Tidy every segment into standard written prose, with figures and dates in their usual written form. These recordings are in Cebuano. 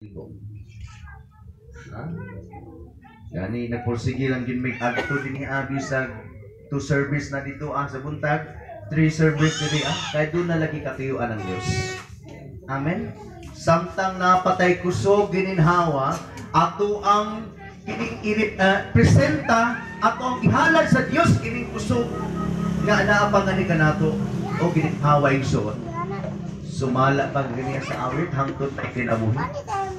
Libo. Ha? Gani nagpursige lang gyud may adto dinhi abi sa two service na dito sa buntag, three service diri kay doon na lagi katuyuan ang Dios. Amen. Samtang napatay kusog gininhawa ato ang kining irip, presenta ato ang ihalad sa Dios kining kusog nga naa pa gani kanato o gininhawa igsoon. Sumala pa ganiya sa awit hangtod may kinabuhi.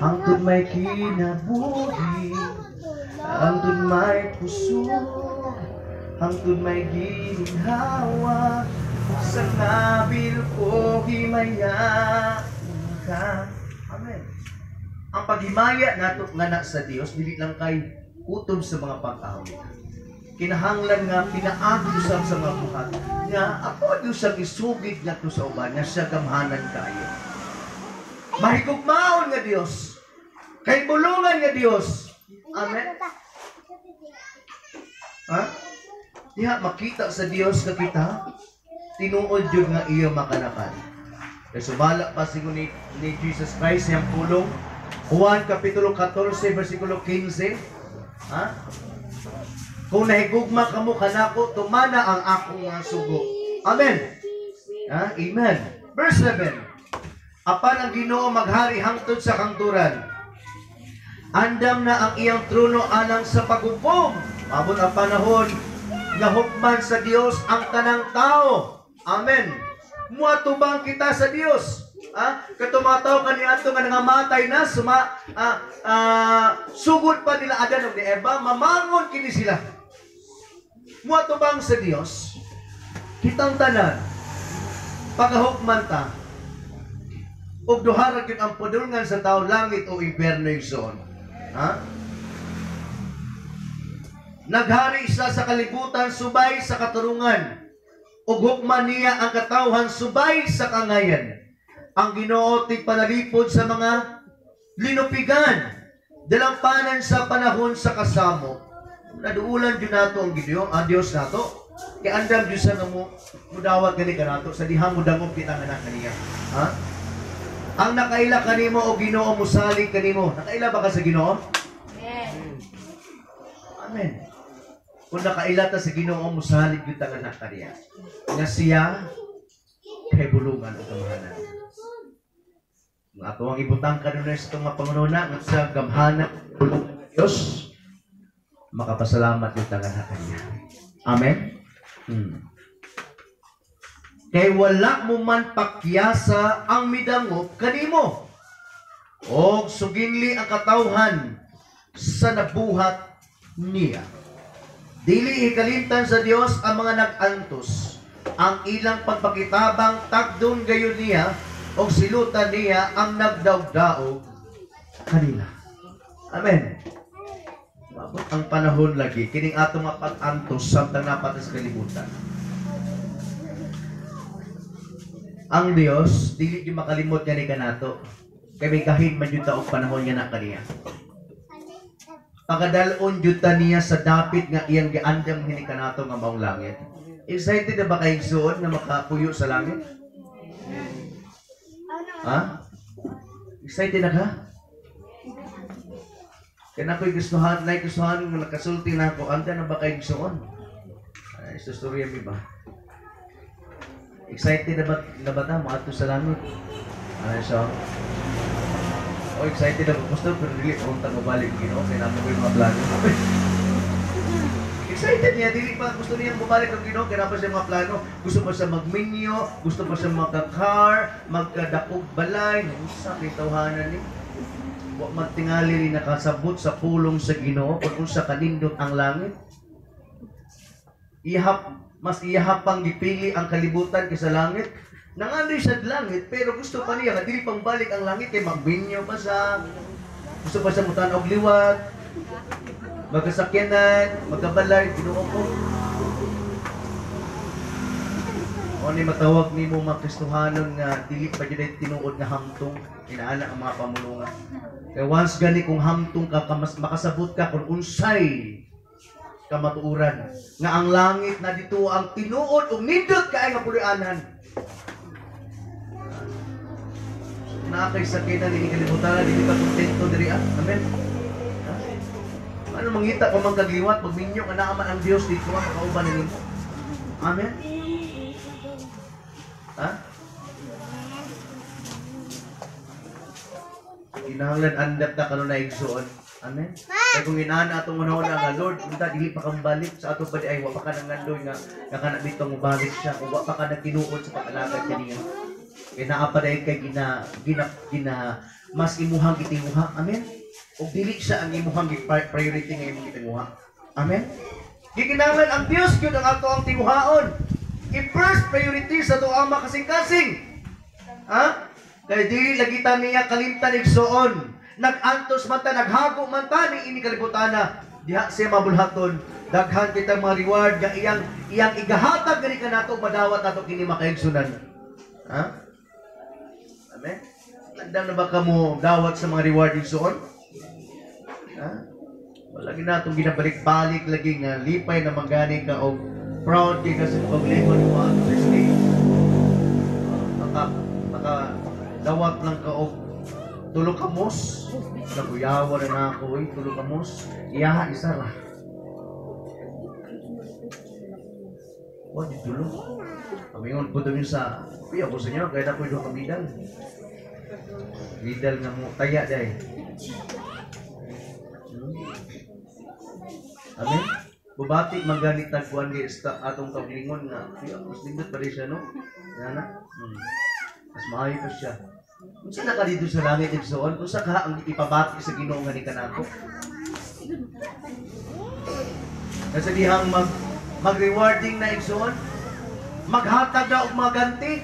Hangtod may kinabuhi, hangtod may kusog, hangtod may gininhawa, sa nabil ko himaya ka. Amen. Ang paghimaya nato nga na sa Dios dili lang kay kutob sa mga pag-awit. Kinahanglan nga pinaagi usab sa mga buhat nga ato gyud siyang isugid ngadto sa uban nga siya gamhanan kaayo. Mahigugmaon nga Dios. Kay bulungan nga Dios. Amen. Ha? Diha makita sa Dios nga kita tinuod jud nga iya makanakan. Kay sumala pa sigon ni Jesus Christ siyang pulong Juan Kapitulo 14 versikulo 15. Ha? Kung nahigugma kamo kanako, tumana ang akong mga sugo. Amen. Ha? Amen. Verse 7. Apan ang Ginoo maghari hangtod sa kangturan. Andam na ang iyang trono alang sa paghukom. Abot ang panahon nga hukman sa Dios ang tanang tao. Amen. Muatubang kita sa Dios. Ah, katumataw kaniadto nga nangamatay na suma sugod pa nila Adan ug ni Eva, mamangon kini sila. Muatubang sa Dios. Kitang tanan pagahukman ta ug duha ra gyud ang padulngan sa tao, langit o impyerno igsoon. Ha? Naghari siya sa kalibutan subay sa katarungan ug hukman niya ang katawhan subay sa kangayan. Ang Ginoo tigpanalipod sa mga linupigan, dalampanan sa panahon sa kasamo. Naduulan gyud nato ang Ginoo, ang Dios nato. Kay andam gyud siya nga mo mudawat gani kanato sa dihang mudangop kita nga kaniya. Ha? Ang nakaila kanimo o Ginoo mosalig kanimo. Nakaila ba ka sa Ginoo? Amen. Amen. Kung nakaila ta sa Ginoo mosalig gyud ta nga kaniya. Nga siya kay bulungan ug gamhanan. Nga ato ang ibutang kanunay sa itong mga pangununa nga sa gamhanan bulungan ng Dios, makapasalamat gyud ta nga kaniya. Amen. Kay wala mo man pakyasa ang midangop kanimo. Og suginli ang katawhan sa nabuhat niya. Dili ikalimtan sa Dios ang mga nag-antos. Ang ilang pagpakitabang tagdon gayon niya og silutan niya ang nagdaog-daog kanila. Amen. Mabot ang panahon lagi kining atong mga pag-antos samtang napat sa kalibutan. Ang Dios dili gyud makalimot kani kanato. Kay may kahin man jud ta og panahon nga na kaniya. Pagkadalon jud ta niya sa dapit nga iyang giandam hini kanato nga maong langit. Excited na ba kayong suod nga makapuyo sa langit? Ha? Excited na ka? Kaya na ako'y gustuhan, na gustuhan nga nakasulti na ako, anda na ba kayong suon? Ay, istorya mi ba? Excited na ba ta? Moadto sa langit? Ano siya? Oh, excited ako, pastor, pero dili pa unta mobalik Ginoo kay namo ko'y mga plano. Excited niya, dili pa gusto niyang bumalik ang Ginoo kay napa siya mga plano. Gusto pa siya magminyo, gusto pa siya magka-car, magkadakog balay, unsa kay tawhanan ni. Wa magtingali ni nakasabot sa pulong sa Ginoo kung unsa kanindot ang langit. Ihap mas iyahap pang gipili ang kalibutan kaysa langit. Nangandoy siya langit pero gusto pa niya nga dili pang balik ang langit kay magbinyo pa siya. Gusto pa siya mutan og liwat. Magkasakyanan, magkabalay, Ginoo ko. O ni matawag nimo mga Kristohanon nga dili pa jud ay tinuod nga hamtong inaana ang mga pamulungan. Kay once gani kung hamtong ka, mas makasabot ka kung unsay kamatuoran nga ang langit na dito ang tinuod ug nindot kay nga puloy-anan. Naa kay sakyanan ini kalibutan, dili ka kontento diri ah. Amen. Ha? Ano mangita pa man kagliwat, magminyo ka naa man ang Dios dito ah, makauban na nimo. Amen. Ha? Kinahanglan andap ta karon na, igsoon. Amen. Kaya kung inaan atong manahon nga Lord, unta dili pa kang balik sa ato pa di ay wa pa ka nangandoy nga nga kana bitong mobalik siya kung wa pa ka nagtinuod sa pag-alagad kaniya. Kay naa pa dahil kay gina gina gina mas imuhang gitinguha. Amen. Ug dili siya ang imuhang priority nga imong gitinguha. Amen. Gikinahanglan ang Dios gyud ang ato ang tinguhaon. I-first priority sa ato ang makasing-kasing. Ha? Kay dili lagi ta niya kalimtan, igsoon. Nag-antos man ta, naghago man ta ni ini kalibutana. Diha siya mabulhaton. Daghan kita mga reward nga iyang iyang igahatag gani kanato, madawat nato kini, makaigsunan. Ha? Amen. Andam na ba kamo dawat sa mga reward, igsoon? Ha? Wala natong ginabalik-balik lagi nga lipay na manggani ka og proud kay ka sa kaugalingon mo ato sa stage. Maka maka dawat lang ka og tulo ka mos. Naguyawa na na ako eh, tulo ka mos. Iyaha isa ra. Wa di tulo. Pamingon ko dumi sa kuya ko sa inyo, kaya na ko duha ka medal. Medal nga mo taya day. Amen. Bubati man gani tagkuan gi sa atong kaugalingon nga kuya, mas nindot pa rin siya, no? Yana. Mas maayo pa siya. Unsa na ka dito sa langit, igsoon? Unsa ka ang ipabati sa Ginoo nga ni kanako? Kasi dihang mag-rewarding na, igsoon, maghatag na og maganti.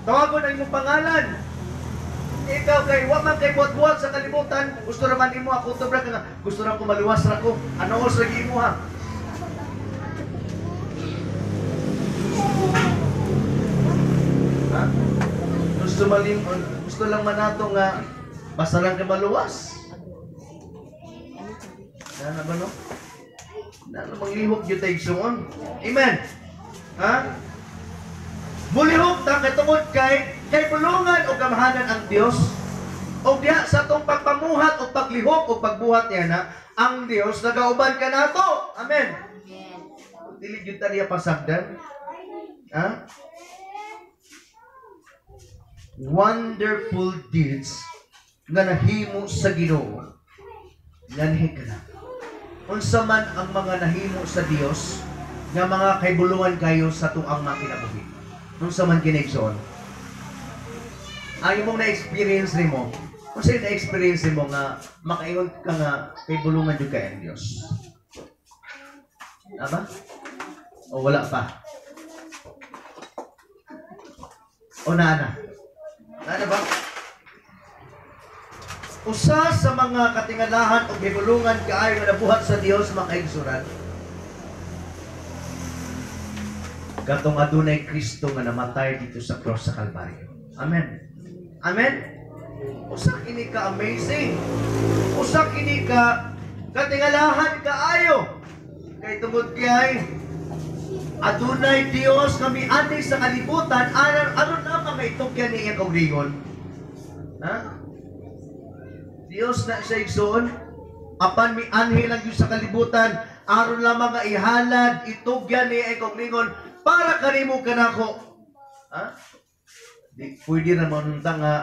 Tawagon ang imong pangalan. Ikaw kay wa man kay buhat-buhat sa kalibutan, gusto ra man nimo ako ra ka nga, gusto ra ko maluwas ra ko. Ano os lagi imo ha? Ha? Gusto malim gusto lang man nato nga basta lang ka maluwas. Na ba no? Na manglihok gyud ta, igsoon. Amen. Ha? Mulihok ta kay tungod kay kay bulungan o gamhanan ang Dios. O diha sa atong pagpamuhat o paglihok o pagbuhat niya na ang Dios nagauban kanato. Amen. Dili gyud ta niya pasagdan. Ha? Wonderful deeds nga nahimo sa Ginoo nganhi ka na. Unsa man ang mga nahimo sa Dios nga mga kaybulungan kayo sa tuang mga kinabuhi. Unsa man kini, igsoon? Ang imong na-experience nimo, unsa yung na-experience nimo nga makaingon ka nga kaybulungan jud kay ang Dios? Aba? O wala pa? O naa na? Naa na ba? Usa sa mga katingalahan o hibulungan kaayo nga nabuhat sa Dios, makaigsuran, katong adunay Kristo nga namatay dito sa cross sa Kalbaryo. Amen. Amen. Usa kini ka amazing. Usa kini ka katingalahan kaayo. Kay tungod kay adunay Dios nga mianhi sa kalibutan aron aron na mga itugyan niya kaugalingon. Ha? Dios na siya, igsoon. Apan mianhi lang yun sa kalibutan aron lamang nga ihalad itugyan niya kaugalingon para kanimo kanako. Ha? Di pwede na man unta nga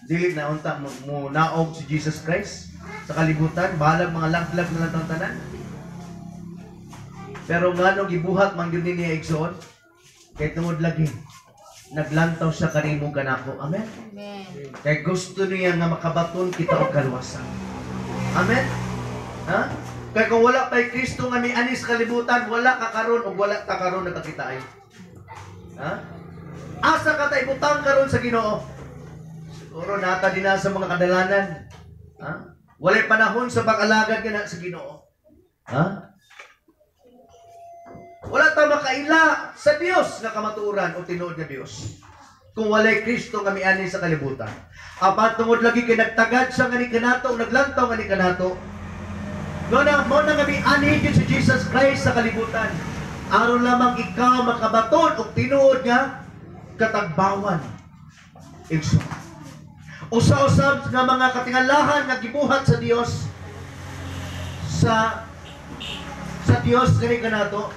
dili na unta mo naog si Jesus Christ sa kalibutan, bahalag mga laglag na lang tanan. Pero nganong gibuhat man gyud niya, igsoon? Kay tungod lagi naglantaw siya kanimo kanako. Amen. Amen. Kay gusto niya nga makabaton kita og kaluwasan. Amen. Ha? Kay kung wala pa'y Kristo nga miani sa kalibutan, wala ka karon ug wala ta karon nagkakita ay. Ha? Asa ka ta ibutang karon sa Ginoo? Siguro nata din na sa mga kadalanan. Ha? Walay panahon sa pag-alagad kana sa Ginoo. Ha? Wala ta makaila sa Dios nga kamatuoran o tinuod nga Dios kung walay Kristo nga miani sa kalibutan. Apan tungod lagi kay nagtagad siya nga ni kanato, naglantaw nga ni kanato. No na mo na nga mianhi gyud si Jesus Christ sa kalibutan. Aron lamang ikaw makabaton og tinuod nga katagbawan. Igsoon. Usa-usab nga mga katingalahan nga gibuhat sa Dios sa Dios kani kanato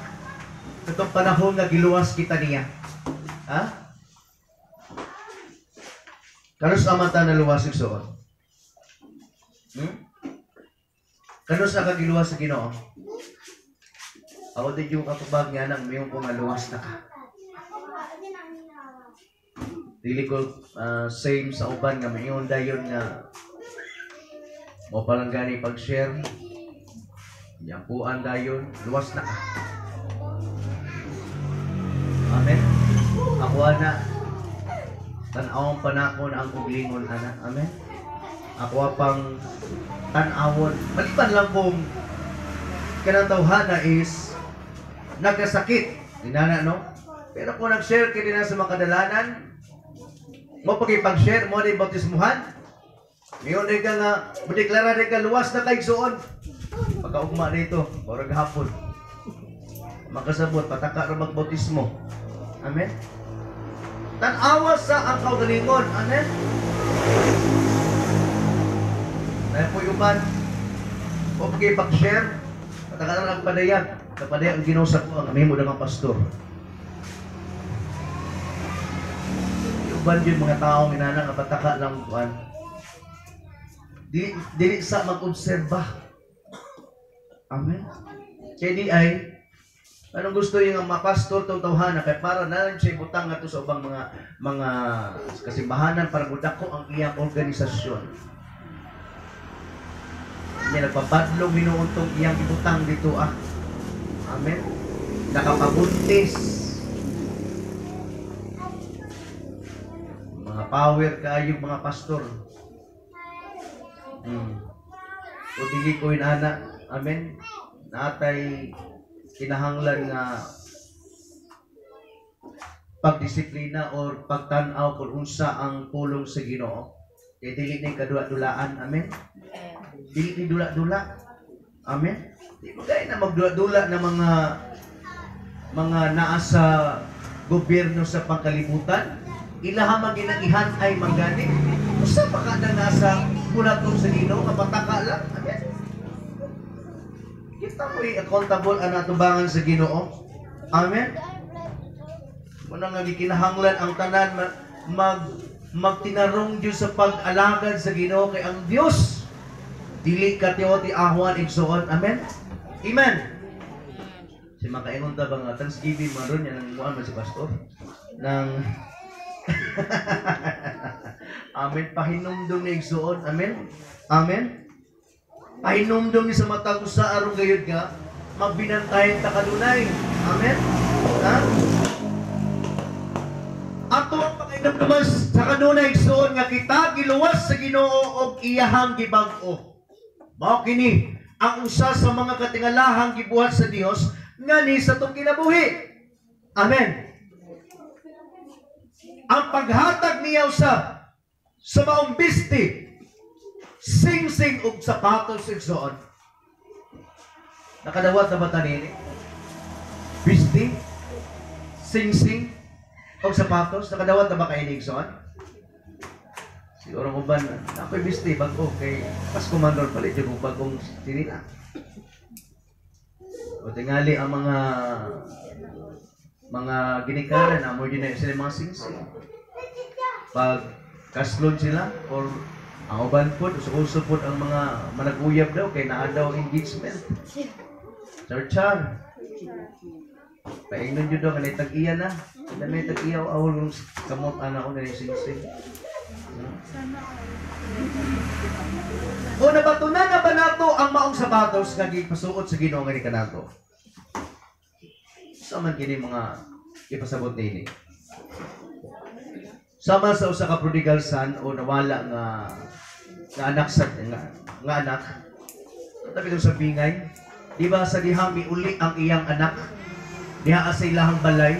katong panahon nga giluwas kita niya. Ha? Kanus man ta naluwas, igsoon? Kanus ka giluwas sa Ginoo? Ako din yung katubag niya nang mayong ko nga luwas na ka. Dili ko same sa uban nga mayon dayon nga mo palang gani pag-share. Yampuan dayon, luwas na ka. Amen. Ako ana tan-awon pa nako na ang uglingon ana. Amen. Ako pang tan-awon. Maliban lang kung kanang tawhana is nagkasakit. Dinana, no? Pero kung nag-share kini na sa mga kadalanan, mo pag-share mo ni bautismuhan. Ngayon din ka nga, modeklara din ka, luwas na kay igsuon. Pagkaugma dito, murag hapon. Makasabot, pataka ra magbautismo. Amen? Tan-awa sa ang kaugalingon. Amen? Dahil po yung uban, o pag-share, pataka na lang padayag. Kapadayag ang Ginoo sa ko, ang amimo na pastor. Uban yun mga taong inana nga pataka lang kuan. Dili sa mag-obserba. Amen. Kaya di ay anong gusto yung mga pastor tong tawhana kay para na lang siya ibutang ngadto sa ubang mga kasimbahanan para mudako ang iyang organisasyon. Niya nagpabadlong hinuon tong iyang ibutang dito ah. Amen. Nakapabuntis. Mga power kaayo mga pastor. O dili ko inana. Amen. Natay kinahanglan nga pagdisiplina or pagtan-aw kung unsa ang pulong sa Ginoo. Kay dili ni kadula-dulaan. Amen. Dili ni dula-dula. Amen. Di ba gay na magdula-dula na mga naa sa gobyerno sa pangkalibutan? Ilaha man ginagihan ay manggani. Usa pa ka na nasa pulatong sa Ginoo nga pataka lang. Amen. Kita mo i-accountable ang natubangan sa Ginoo. Amen. Muna nga gikinahanglan ang tanan magtinarong Dios sa pag-alagad sa Ginoo kay ang Dios dili ka tiyo ti ahwan igsoon. Amen. Amen. Si makaingon ta ba nga Thanksgiving man ron yan ang muan man si pastor nang Amen. Pahinumdum ni igsoon. Amen. Amen. Pahinumdum ni sa matag usa aron gayud nga magbinantayan ta kanunay. Amen. Ha? Ato ang pakainumduman sa kanunay igsoon nga kita giluwas sa Ginoo og iyahang gibag-o. Mao kini ang usa sa mga katingalahang gibuhat sa Dios ngani sa atong kinabuhi. Amen. Ang paghatag niya usab sa maong bisti, sing-sing og sapatos igsoon. Nakadawat na ba tanini? Bisti, sing-sing og sapatos, nakadawat na ba kay igsoon? Siguro mo ba ako'y bisti bago kay Pasko man ron palit yung bagong sinila. O tingali ang mga ginikanan, amoy din na sila mga singsing. Pag kaslon sila or ang uban po, uso-uso po ang mga manag-uyab daw kay naa daw engagement. Char-char. Paingnon yun daw, kanay tag-iya na. Kanay tag-iya, awol kamot anak ko na yung singsing. O nabatunan na ba nato ang maong sapatos nga gipasuot sa Ginoo nga ni kanato? Sa man kini mga ipasabot nini. Sama sa usa ka prodigal son o nawala nga anak sa nga anak. Tabi sa bingay, di ba sa diha miuli ang iyang anak diha sa ilahang balay?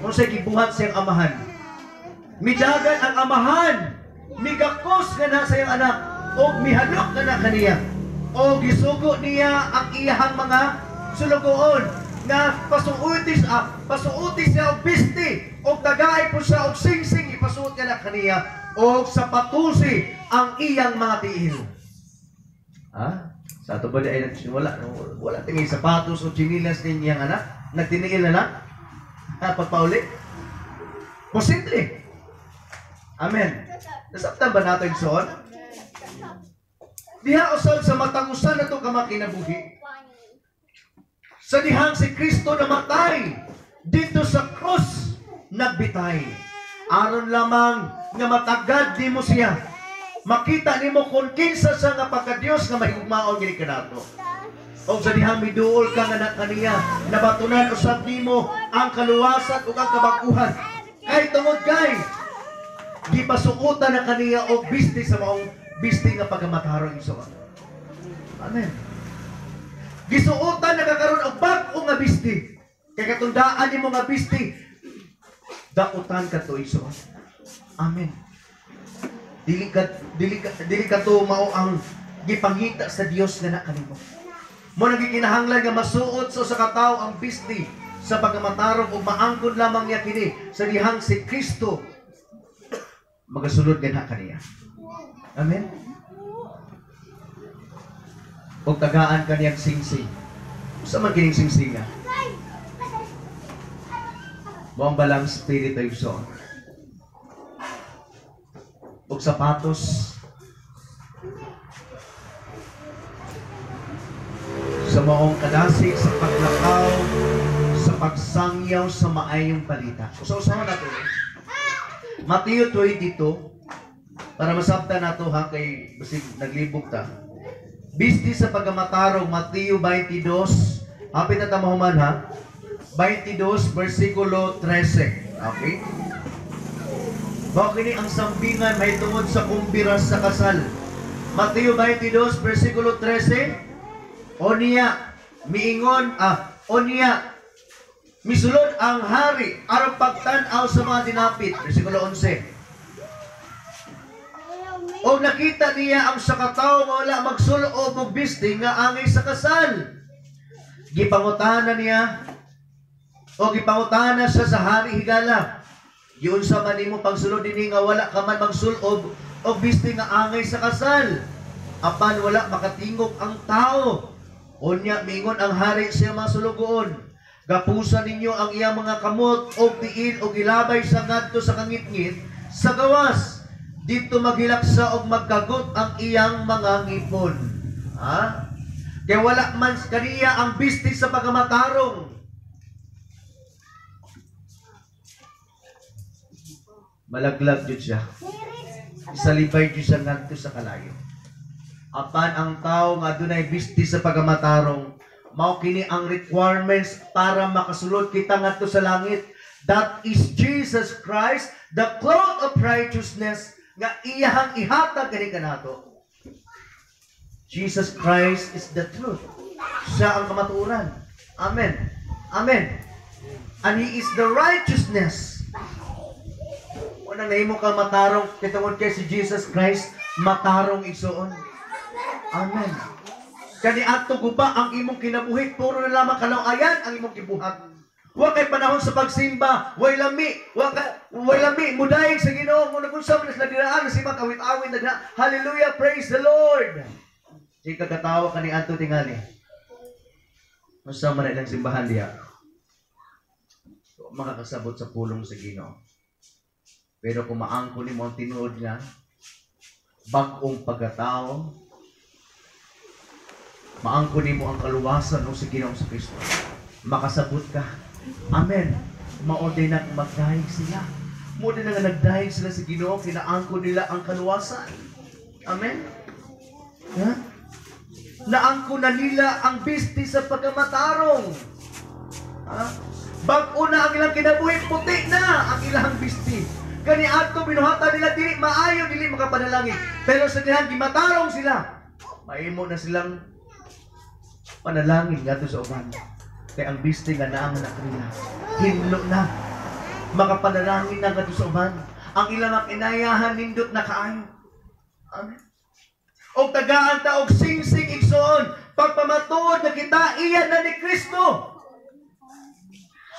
Unsay gibuhat siyang amahan? Midagan ang amahan, migakos nga na sa iyang anak og mihalok nga na kaniya. O gisugo niya ang iyahang mga sulugoon nga pasuuti siya og bisti og tagay po siya og singsing ipasuot niya na kaniya O sapatusi ang iyang mga tiil. Ha? Sa ato ba di ay wala, wala tingin sapatos o tsinilas ni iyang anak? Nagtiniil na lang? Ha, pagpauli? Posible. Amen. Nasabtan ba nato, igsoon? Diha usab sa matang usa na to ka makinabuhi. Sa dihang si Kristo namatay dito sa krus nagbitay. Aron lamang nga matagad nimo siya. Makita nimo kung kinsa siya nga pagka-Dios nga mahigugmaon gini kanato. Og sa dihang miduol ka nga na kaniya, nabatunan usab nimo ang kaluwasan ug ang kabag-uhan. Kay tungod kay gipasuotan na kaniya og bisti sa maong bisti nga pagkamatarong, igsoon. Amen. Gisuotan na kakaron og bag-o nga bisti. Kay katundaan nimo nga bisti, dautan ka to, igsoon. Amen. Dili ka to mao ang gipangita sa Dios nga na kanimo. Mo nagikinahanglan nga masuot sa usa ka tawo ang bisti sa pagkamatarong ug maangkon lamang niya kini sa dihang si Kristo magasulod ganha kaniya. Amen. Og tagaan kaniyang singsing. Usa man kining singsinga? Mao ang balang spirito, igsoon. Og sapatos sa maong kadasig sa paglakaw sa pagsangyaw sa maayong balita. Usa-usahan nato. Mateo 22, para masabtan nato ha, kay basig naglibog ta. Bisti sa pagkamatarong, Mateo 22, hapit na ta mahuman ha. 22 versikulo 13. Okay? Mao kini ang sambingan mahitungod sa kumbiras sa kasal. Mateo 22 versikulo 13. Onya miingon onya misulod ang hari aron pagtan-aw sa mga dinapit. Versikulo 11. O nakita niya ang sa katawo nga wala magsulob og bisti nga angay sa kasal. Gipangutana niya o gipangutana siya sa hari higala. Giunsa man nimo pagsulod dinhi nga wala ka man magsulob og bisti nga angay sa kasal? Apan wala makatingog ang tao. Unya mingon ang hari sa mga sulugoon, gapusan ninyo ang iyang mga kamot og tiil og ilabay sa ngadto sa kangitngit sa gawas. Dito maghilaksa og magkagot ang iyang mga ngipon. Ha? Kaya wala man kaniya ang bisti sa pagkamatarong. Malaglag jud siya. Salibay jud siya ngadto sa kalayo. Apan ang tao nga adunay bisti sa pagkamatarong, mao kini ang requirements para makasulod kita ngadto sa langit. That is Jesus Christ, the cloth of righteousness nga iyahang ihatag kani kanato. Jesus Christ is the truth. Siya ang kamatuoran. Amen. Amen. And He is the righteousness. Unang nahimo ka matarong kitungod kay si Jesus Christ matarong, igsoon. Amen. Kani adto guba ang imong kinabuhi, puro na lamang kalawayan ang imong gibuhat. Wa kay panahon sa pagsimba, way lami, way lami mudayeg sa Ginoo kung nagunsa man sila diraan si makawit-awit na dira. Hallelujah, praise the Lord. Di ka katawa kani adto tingali. Unsa man ilang simbahan diha? Makakasabot sa pulong sa Ginoo. Pero kung maangkon nimo ang tinuod nga bag-ong pagkatao, maangkon nimo ang kaluwasan o sa Ginoong sa Kristo, makasabot ka. Amen. Mao din na magdahig sila. Mao din na nga nagdahig sila sa Ginoo, kinaangkon nila ang kaluwasan. Amen. Ha? Naangkon na nila ang bisti sa pagkamatarong. Ha? Bag-o na ang ilang kinabuhi, puti na ang ilang bisti. Kani adto binuhatan nila dili maayo, dili makapanalangin. Pero sa dihang gimatarong sila, mahimo na silang panalangin ngadto sa uban. Kay ang bisti nga naa nga nila, hinlo na. Makapanalangin na ngadto sa uban. Ang ilang mga kinayahan nindot na kaayo. Amen. Og tagaan ta og singsing, igsoon, pagpamatuod na kita iya na ni Kristo.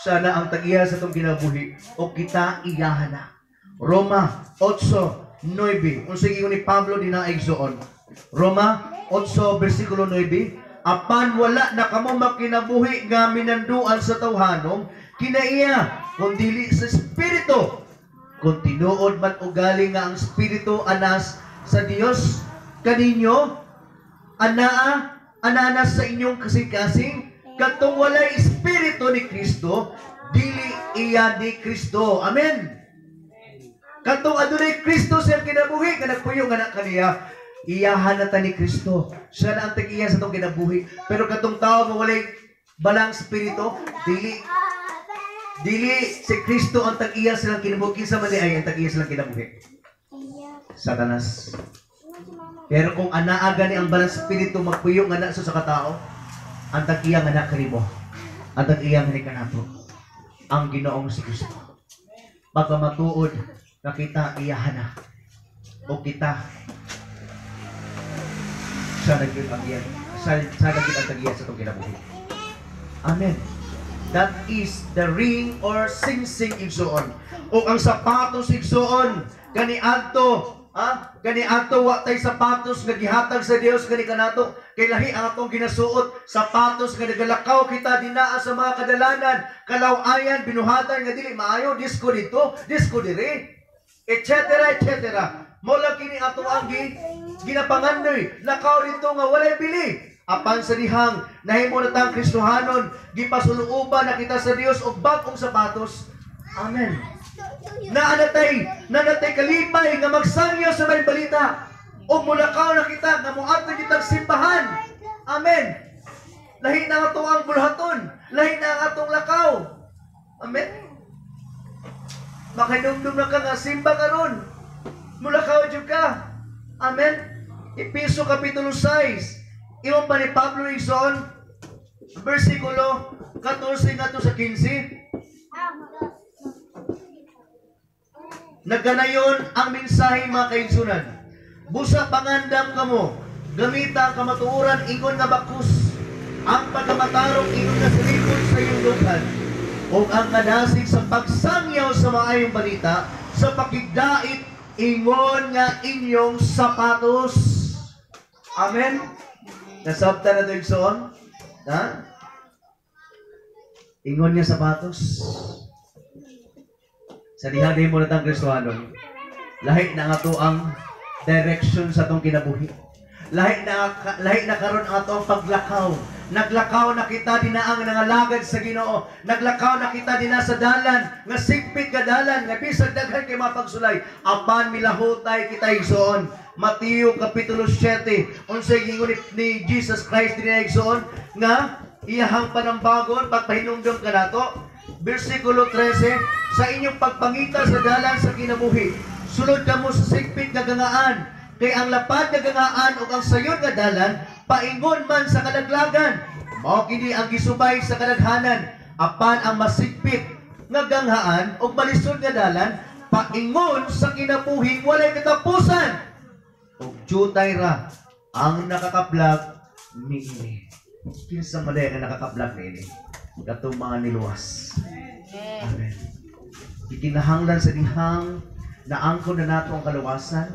Sana ang tag-iya sa itong kinabuhi o kita iyahan na. Roma 8, 9. Unsay giingon ni Pablo dinha, igsoon? Roma 8 versikulo 9: "Apan wala na kamo makinabuhi nga minanduan sa tawhanong kinaiya, kun dili sa Espiritu, kung tinuod man ugali nga ang Espiritu anas sa Dios kaninyo anaa ananas sa inyong kasing-kasing. Katong walay Espiritu ni Kristo, dili iya ni Kristo." Amen. Katong adunay Kristo sa iyang kinabuhi, nga nagpuyo nga na kaniya, iyahan na ta ni Kristo. Siya na ang tag-iya sa atong kinabuhi. Pero katong tao nga walay Balaang Espiritu, dili dili si Kristo ang tag-iya sa ilang kinabuhi. Kinsa man diay ang tag-iya sa ilang kinabuhi? Satanas. Pero kung anaa gani ang Balaang Espiritu magpuyo nga na sa katao, ang tag-iya nga na kanimo, ang tag-iya nga ni kanato, ang Ginoong si Kristo. Pagkamatuod nga kita iyahan na o kita siya na gyud ang iya, siya na gyud ang tag-iya sa atong kinabuhi. Amen. That is the ring or singsing, igsoon. O ang sapatos, igsoon, kaniadto, ha? Kaniadto wa tay sapatos nga gihatag sa Dios kani kanato. Kay lahi ang atong ginasuot, sapatos nga nagalakaw kita dinaa sa mga kadalanan, kalaw-ayan, binuhatan nga dili maayo, disco dito, disco diri, etc. etc. Mo lang kini ato ang ginapangandoy, lakaw dito nga walay bili. Apan sa dihang nahimo na tang Kristohanon, gipasuluoban na kita sa Dios og bag-ong sapatos. Amen. Naa natay kalipay nga magsangyaw sa maayong balita. Og mulakaw na kita nga moadto kitang simbahan. Amen. Lahi na ato ang bulhaton, lahi na ang atong lakaw. Amen. Makahinumdum na ka nga simba karon. Mulakaw jud ka. Amen. Epeso kapitulo 6. Ingon pa ni Pablo, igsoon, versikulo 14 ngadto sa 15. Nagkanayon ang mensahe, mga kaigsunan. "Busa pangandam kamo, gamita ang kamatuoran ingon nga bakus, ang pagkamatarong ingon nga silipon sa iyong dughan, ug ang kadasig sa pagsangyaw sa maayong balita sa pakigdait ingon nga inyong sapatos." Amen. Nasabtan na ito, igsoon? Ha? Ingon nga sapatos. Sa diha mo na tang Kristohanon, lahi na nga to ang direction sa atong kinabuhi. Lahi na karon ang atong paglakaw. Naglakaw na kita dinaa ang nangalagad sa Ginoo. Naglakaw na kita dinaa sa dalan nga sigpit nga dalan nga bisag daghan kay mapagsulay, apan milahutay kita, igsoon. Mateo kapitulo 7, unsay giingon ni Jesus Christ dinhi, igsoon, nga iyahang panambagon pagpahinumdom kanato? Versikulo 13, "Sa inyong pagpangita sa dalan sa kinabuhi, sulod kamo sa sigpit nga gangaan, kay ang lapad nga gangaan ug ang sayon nga dalan paingon man sa kalaglagan. Mao kini ang gisubay sa kadaghanan. Apan ang masigpit nga ganghaan ug malisod nga dalan paingon sa kinabuhi walay katapusan, ug jutay ra ang nakakaplag niini." Kinsa man diay ang nakakaplag niini? Katong mga niluwas. Amen. Gikinahanglan sa dihang naangkon na nato ang kaluwasan,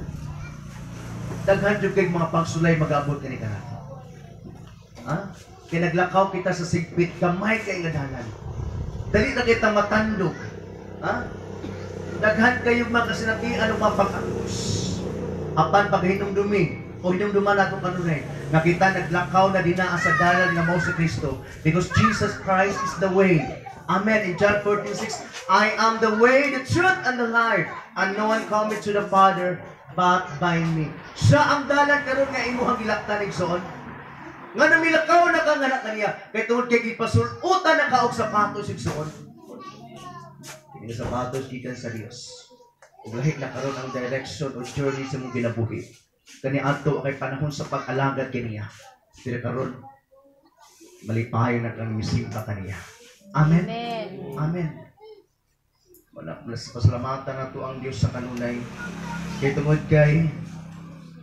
daghan jud kay mga pagsulay mag-abot kani kanato. Ha? Kay naglakaw kita sa sigpit, gamay kay nga dalan. Dali na kita matandog. Ha? Daghan kayong mga kasinatian o mga pag-agos. Apan paghinumdumi o hinumduman nato kanunay nga kita naglakaw na dinaa sa dalan nga mao si Kristo, because Jesus Christ is the way. Amen. In John 14:6, "I am the way, the truth, and the life, and no one cometh to the Father but by me." Siya ang dalan karon nga imuhang gilaktan, igsoon. Nga namilakaw na ka nga na kaniya kay tungod kay gipasulutan na ka og sapatos, igsoon. Kini sapatos gikan sa Dios. Ug lahi na karon ang direction o journey sa imong kinabuhi. Kani adto kay panahon sa pag-alagad kaniya. Pero karon malipayon na kang misimba kaniya. Amen. Amen. Amen. Wala, pasalamatan nato ang Dios sa kanunay. Kay tungod kay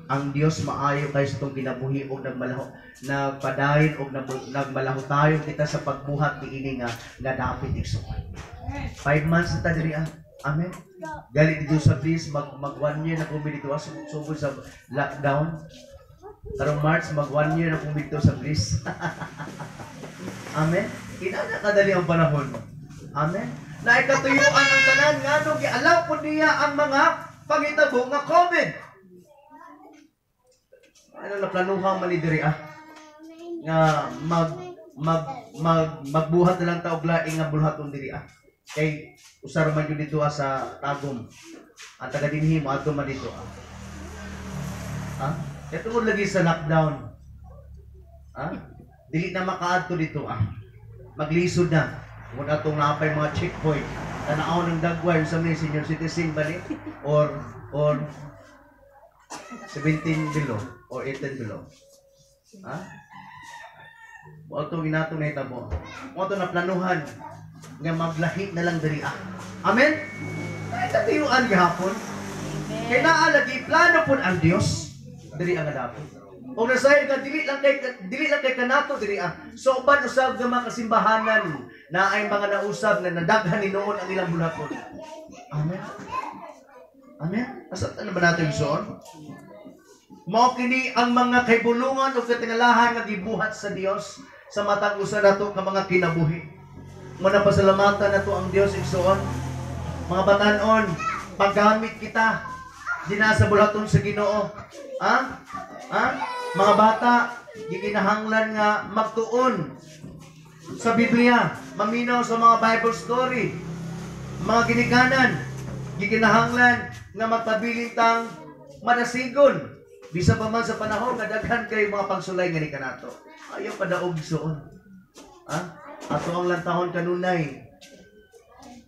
ang Dios maayo kay sa itong kinabuhi og nagmalaho nagpadayon og nagmalahutayon kita sa pagbuhat niini nga nga dapit, igsoon. 5 months na ta diri ah. Amen. Gali dito sa Bliss, mag 1 year na kumi dito sugod sa lockdown. Karong March, mag 1 year na kumi dito sa Bliss. Amen. Inana kadali ang panahon. Amen. Na ikatuyuan ang tanan ngano gialaw po niya ang mga pangitabo nga COVID. Ano na planuhan man ni diri ah nga mag mag mag magbuhat na lang ta og laing nga bulhaton diri ah. Kay usa ra man gyud dito ah, sa Tagum. Ang taga dinhi mo adto man dito ah. Ha? Kaya tungod lagi sa lockdown. Ha? Dili na makaadto dito ah. Maglisod na. Tungod atong naapay mga checkpoint. Tanaw ng dagway sa mga senior citizen bali or 17 below or 18 below. Ha? Mao to ginato na hitabo. Mao to na planuhan nga maglahi na lang diri ah. Amen? Ay katuyuan gihapon. Kay naa lagi plano pud ang Dios diri ang adapon. O nasayod ka dili lang kay kanato diri ah. So uban usab nga mga kasimbahanan na ay mga nausab na nadaghan ni noon ang ilang bulhaton. Amen. Amen. Asabtan na ba natin soon? Mao kini ang mga kaibulungan o katingalahan nga gibuhat sa Dios sa matag usa nato ka mga kinabuhi. Mo na pasalamatan nato ang Dios, igsoon. Mga batanon, paggamit kita dinha sa bulhaton sa Ginoo. Ha? Ha? Mga bata, gikinahanglan nga magtuon sa Biblia, maminaw sa mga Bible story. Mga ginikanan, gikinahanglan nga magpabilin tang madasigon. Bisa pa man sa panahon nga daghan kay mga pagsulay nga ni kanato. Ayaw padaog suon. Ha? Ato ang lantahon kanunay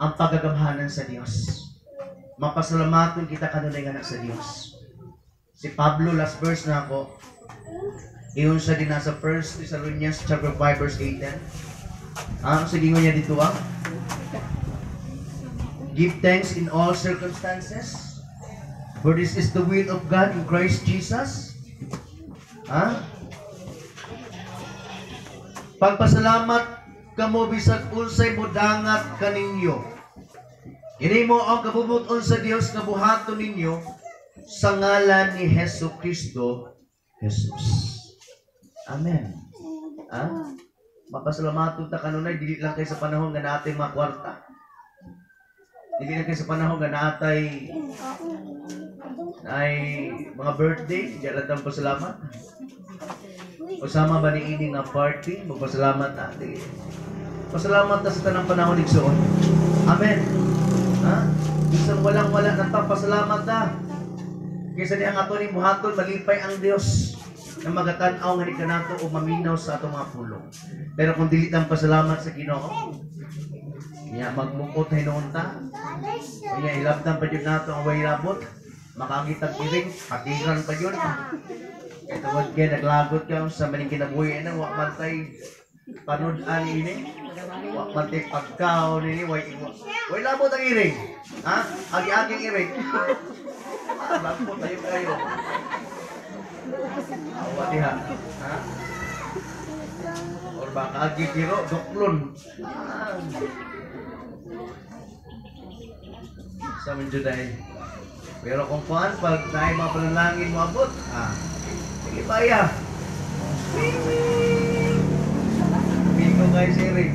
ang pagagamhanan sa Dios. Mapasalamaton kita kanunay nga sa Dios. Si Pablo, last verse na ako. Iyon siya din nasa 1 Thessalonians chapter 5 verse 8. Ah, sige niya dito ah. "Give thanks in all circumstances, for this is the will of God in Christ Jesus." Ha? "Pagpasalamat kamo bisag unsay modangat kaninyo. Kini mao ang kabubuton sa Dios nga buhaton ninyo sa ngalan ni Hesus Kristo Jesus." Amen. Ha? Mapasalamaton ta kanunay dili lang kay sa panahon nga naatay mga kwarta. Dili lang kay sa panahon nga naatay ay mga birthday, di lang tang pasalamat. Usama ba ni ini nga party, magpasalamat ta. Di. Pasalamat ta sa tanang panahon, igsoon. Amen. Ha? Bisan walang wala nang pasalamat ta. Kaysa di ang ato ning buhaton, malipay ang Dios na magatan-aw nga ni kanato o maminaw sa atong mga pulong. Pero kung dili tang pasalamat sa Ginoo, niya magmukot hinuon ta. Niya ilabdan pa jud nato ang way labot. Makangitag iring, pagiran pa yun. Kaya tungod kay naglagot ka sa maning kinabuhi na wa man tay panud-an ini. Wa man tay pagkaon ini, way labot ang iring. Ha? Agi-aging iring. Ah, lagpo tayo kayo. Awa diha. Ha? Or baka agi kiro duklon. Ah. Sa medyo dahil. Pero kung kuan, pag naay mga panalangin mo abot, ah, sige pa ya. Bigo kay siring.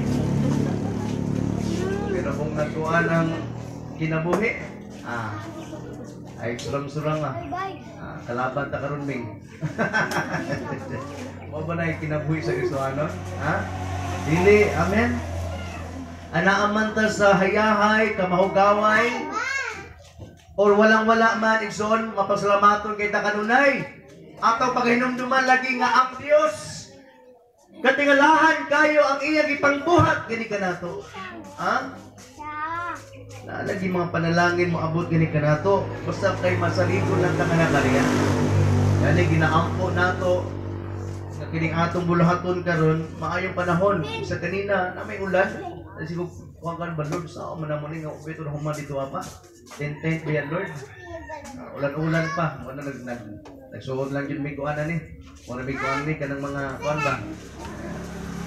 Pero kung natuan ang kinabuhi, ah, ay surang-surang ah. Ah, kalaban ta karon, Ming. Mo ba na kinabuhi sa Kristohanon? Ha? Dili, amen. Anaaman ta sa hayahay, kamahugaway, or walang-wala man, igsoon, mapasalamaton kay ta kanunay. Atong paghinumduman lagi nga ang Dios katingalahan kayo ang iyang ipangbuhat gani kanato. Ha? Naalagi mga panalangin mo abot gani kanato. Basta kay masaligon lang ta kana kaniya. Gani ginaampo nato nga kining atong buluhaton karon maayong panahon sa kanina na may ulan. Siguro kuan kan ba, Lord, sa man mo ni nga ito na human dito pa. Tent tent ba yan, Lord? Ulan-ulan pa. Mo na nag nag nagsuot lang yun may kuan ni. Mo na may kuan ni kanang mga kuan ba.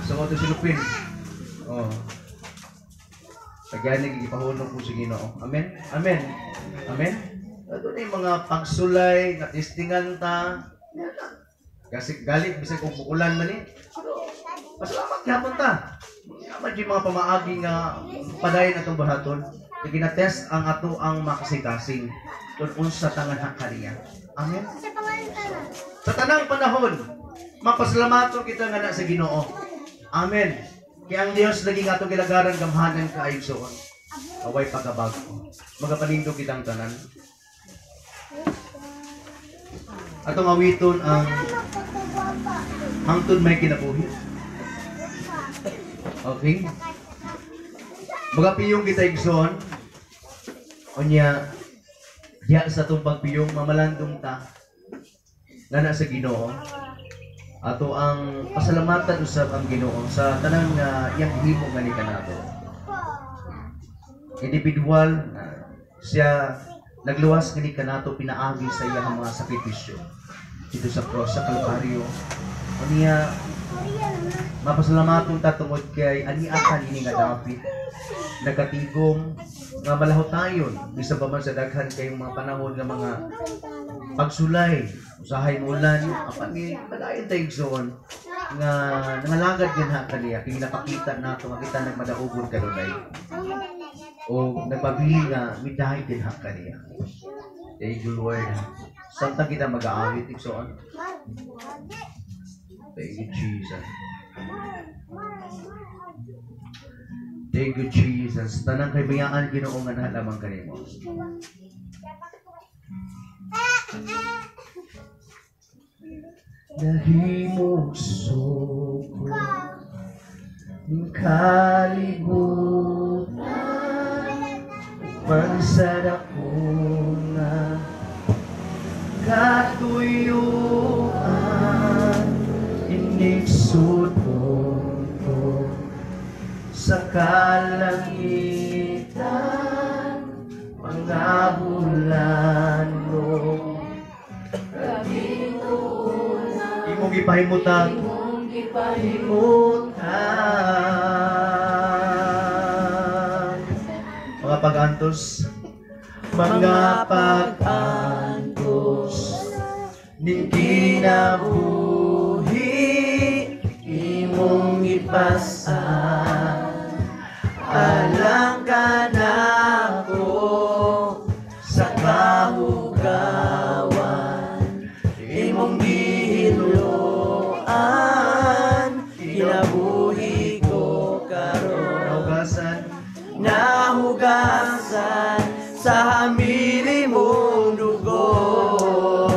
Suot si Lupin. Oh. Kagani gipahunong ko sa Ginoo. Amen. Amen. Amen. Ato ni mga pagsulay nga testingan ta. Kasi galit bisag kung bukulan man eh. Pero pasalamat gyapon ta. Naman yung mga pamaagi nga padayon atong buhaton. Kay ginatest ang ato ang makasing-kasing kung unsa tangan kaniya. Amen. Sa tanang panahon, mapasalamaton kita nga na sa Ginoo. Amen. Kaya ang Dios lagi nga atong gilagaran gamhanan kaayo suon. Away pagkabago. Magapanindog kitang tanan. Atong awiton ang hangtod may kinabuhi. Okay? Magapiyong kita igsoon. Unya, diya sa atong pagpiyong mamalandong ta nga na sa Ginoo. Ato ang pasalamatan usab ang Ginoo sa tanan nga iyang gihimo nga ni kanato. Individual na siya nagluwas ngani kanato pinaagi sa iyang mga sakripisyo dito sa cross sa Kalbaryo. Unya mapasalamaton ta tungod kay ani akan ini nga dapit nagatigom nga malahotayon bisan pa man sa daghan kayong mga panahon nga mga pagsulay usahay mulan apan ni padayon tayo igsoon nga nangalagad din ha kaniya kay napakita nato nga kita nagmadaugon kanunay o nagpabili nga midahay din ha kaniya. Thank you, Lord. Samtang kita mag-aawit igsoon. Thank you, Jesus. Thank you, Jesus. Tanang kay bayaan Ginoo nga nahalamang kanimo. Nahimog suko ng kalibutan, pansara ko nga katuyuan, inigsudon ko sa kalangitan, mga bulano. Imong gipahimutang, mga pag-antos, mga pag-antos ning kinabuhi, imong ipasan alang kanako sa kahugawan, imong gihiluan kinabuhi ko karon. Nahugasan, nahugasan sa hamili mong dugo.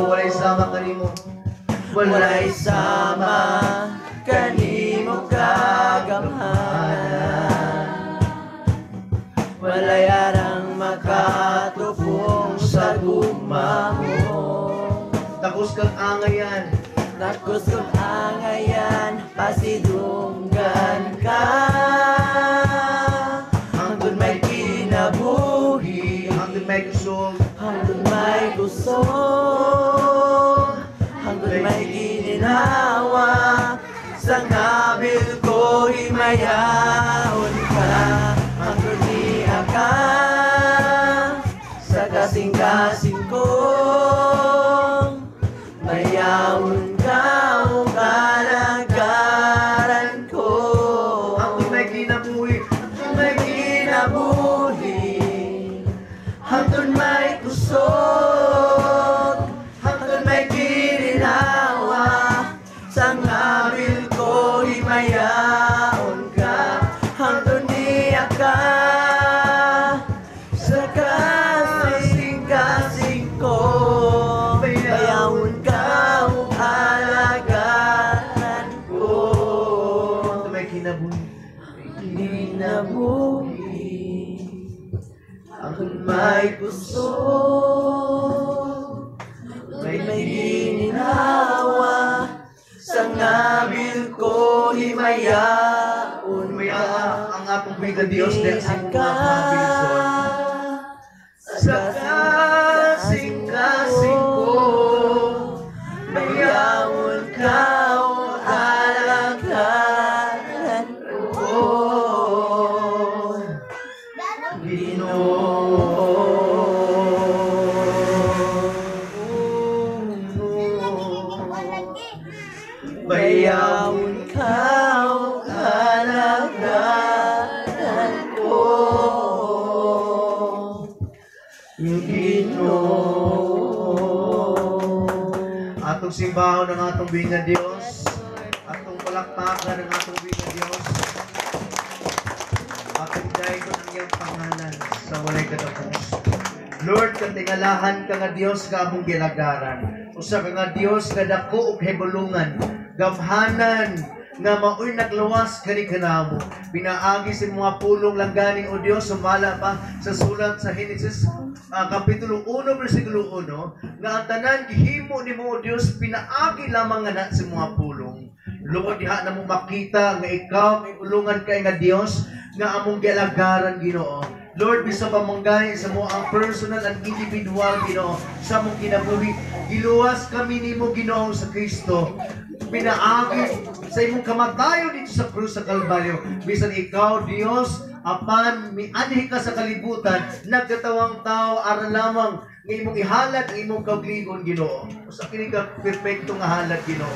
Walay sama kanimo, walay sama kanimo kagamhanan, walay arang makatupong sa gugma mo. Takos kang angayan, takos kang angayan, pasidunggan ka hangtod may kinabuhi, hangtod may kusog, hangtod may kusog, hangtod may gininawa. Sa ngabil ko himayaon ka, hangtod niya ka sa kasing-kasing ko. Mayawon ka o kalagaran ko, hangtod may kinabuhi, hangtod may kinabuhi, hangtod may kusog, hangtod may gininawa. Sa ngabil ko himayaon ka, hangtod niya ka sa kasing-kasing ko. Bayawon ka o alagaran ko, hangtod may kinabuhi, kinabuhi, hangtod may kusog, may gininawa. Sa ngabil ko himayaon May ka, ang atong buhi Dios dahil sa imong mga pabilison sa kasing-kasing ko. Mayawon ka o alagaran ko. Bayawon ka o alagaran ko, Ginoo. Atong simbahon ang atong buhi nga Dios. Atong palakpakan ang atong buhi nga Dios. Atong daygon ang iyang pangalan sa walay katapos. Lord, katingalahan ka nga Dios nga among gilagaran. Usa ka nga Dios nga dako og kahibulungan, gamhanan nga maoy nagluwas kani kanamo. Pinaagi sa mga pulong lang gani, o Dios, sumala pa sa sulat sa Genesis Kapitulo 1 versikulo 1 nga ang tanan gihimo nimo, o Dios, pinaagi lamang nga na sa mga pulong. Lord, diha na mo makita nga ikaw may ulungan kay nga Dios nga among gialagaran, Ginoo. Lord, bisa pa manggani sa mo ang personal and individual, Ginoo, sa among kinabuhi, giluwas kami nimo, Ginoo sa Kristo. Pinaagi sa imong kamatayon dito sa krus sa Kalbaryo. Bisan ikaw, Dios, apan mianhi ka sa kalibutan, nagkatawang tao aron lamang nga imong ihalad ang imong kaugalingon, Ginoo. Usa kini ka perpekto nga halad, Ginoo.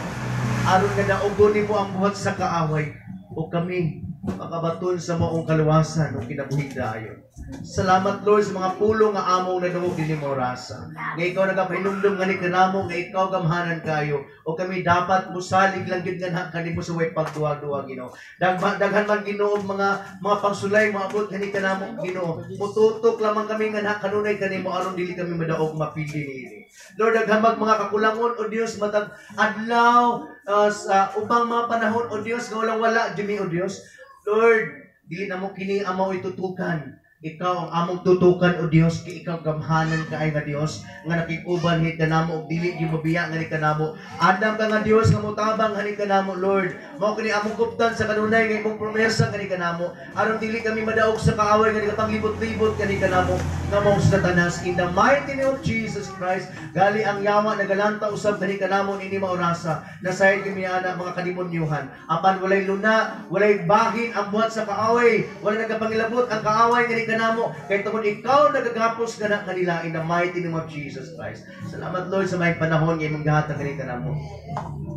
Aron nga daugon nimo ang buhat sa kaaway o kami makabaton sa maong kaluwasan o kinabuhing dayon. Salamat, Lord, sa mga pulong nga among nadungog dinhi orasa. Nga ikaw nagapahinumdum nga ni kanamo nga ikaw gamhanan kayo o kami dapat musalig lang gyud nga kanimo sa way pagduwa-duwa, Ginoo. Daghan man, Ginoo, mga pagsulay moabot kani kanamo, Ginoo. Mututok lamang kami nga kanunay kanimo aron dili kami madaog mapili niini. Lord, daghan mag mga kakulangon, o Dios, matag adlaw sa ubang mga panahon, o Dios, nga walang wala jud o Dios. Lord, dili namo kini amaw itutukan. Ikaw ang among tutukan, o Dios, kay ikaw gamhanan kaay nga Dios nga nakikuban hi kanamo ug dili gyud mabiya nga ni kanamo. Andam ka nga Dios nga motabang hani kanamo, Lord. Mao kini among kuptan sa kanunay nga imong promesa kani kanamo aron dili kami madaog sa kaaway nga nagapanglibot-libot kani kanamo nga mao sa Satanas. In the mighty name of Jesus Christ, gali ang yawa nagalanta usab kani kanamo ini maorasa. Nasayod kami ana mga kademonyuhan. Apan walay luna, walay bahin ang buhat sa kaaway, walay nagapangilabot ang kaaway kani kanamo kay tungod ikaw nagagapos kana kanila in the mighty name of Jesus Christ. Salamat, Lord, sa may panahon nga imong gihatag kani kanamo.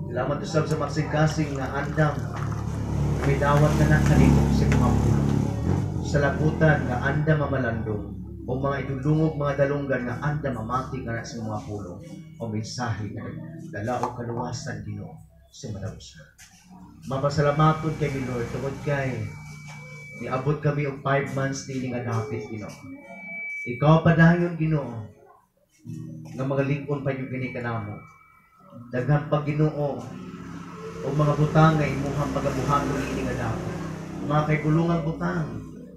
Salamat usab sa magsing-kasing nga andam midawat na na kanimo sa mga pulong. Sa labutan nga andam mamalandong o mga idulungog mga dalunggan nga andam mamati ka na sa mga pulong o mensahe nga dala og kaluwasan, Ginoo, sa manawsa. Mapasalamaton kay mi, Lord, tungod kay niabot kami og 5 months niini nga dapit, Ginoo. Ikaw padayon, Ginoo, nga mga lig-on pa yung kini kanamo. Daghan pa, Ginoo, o mga butang nga imuhang pagabuhaton niini nga dapit. Mga kahibulungang butang,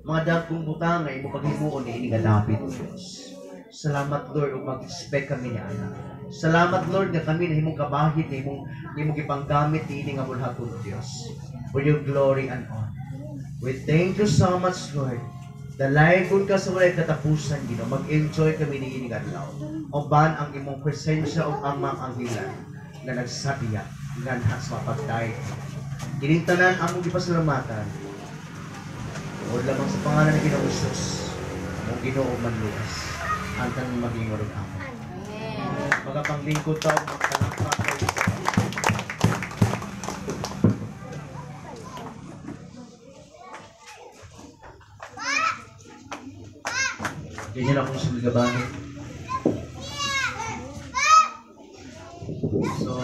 mga dagkong butang nga imong paghimuon niini nga dapit, O Dios. Salamat, Lord, ug mag-expect kami ni ana. Salamat, Lord, nga kami nahimong kabahid nga imong gipanggamit niini nga bulhaton, O Dios. For your glory and honor. We thank you so much, Lord. Dalaygon ka sa walay katapusan, Ginoo. Mag-enjoy kami niini nga adlaw. Uban ang imong presensya ug ang mga anghilan nga nagsabiya nganha sa mapagdayeg. Kining tanan among gipasalamatan. Tungod lamang sa pangalan ni Ginoong Hesus, among Ginoo manluwas. Ang tanan maging og amen. Magapanglingkod ta og magpalakpak kay. Ganyan akong sumigabahin. So,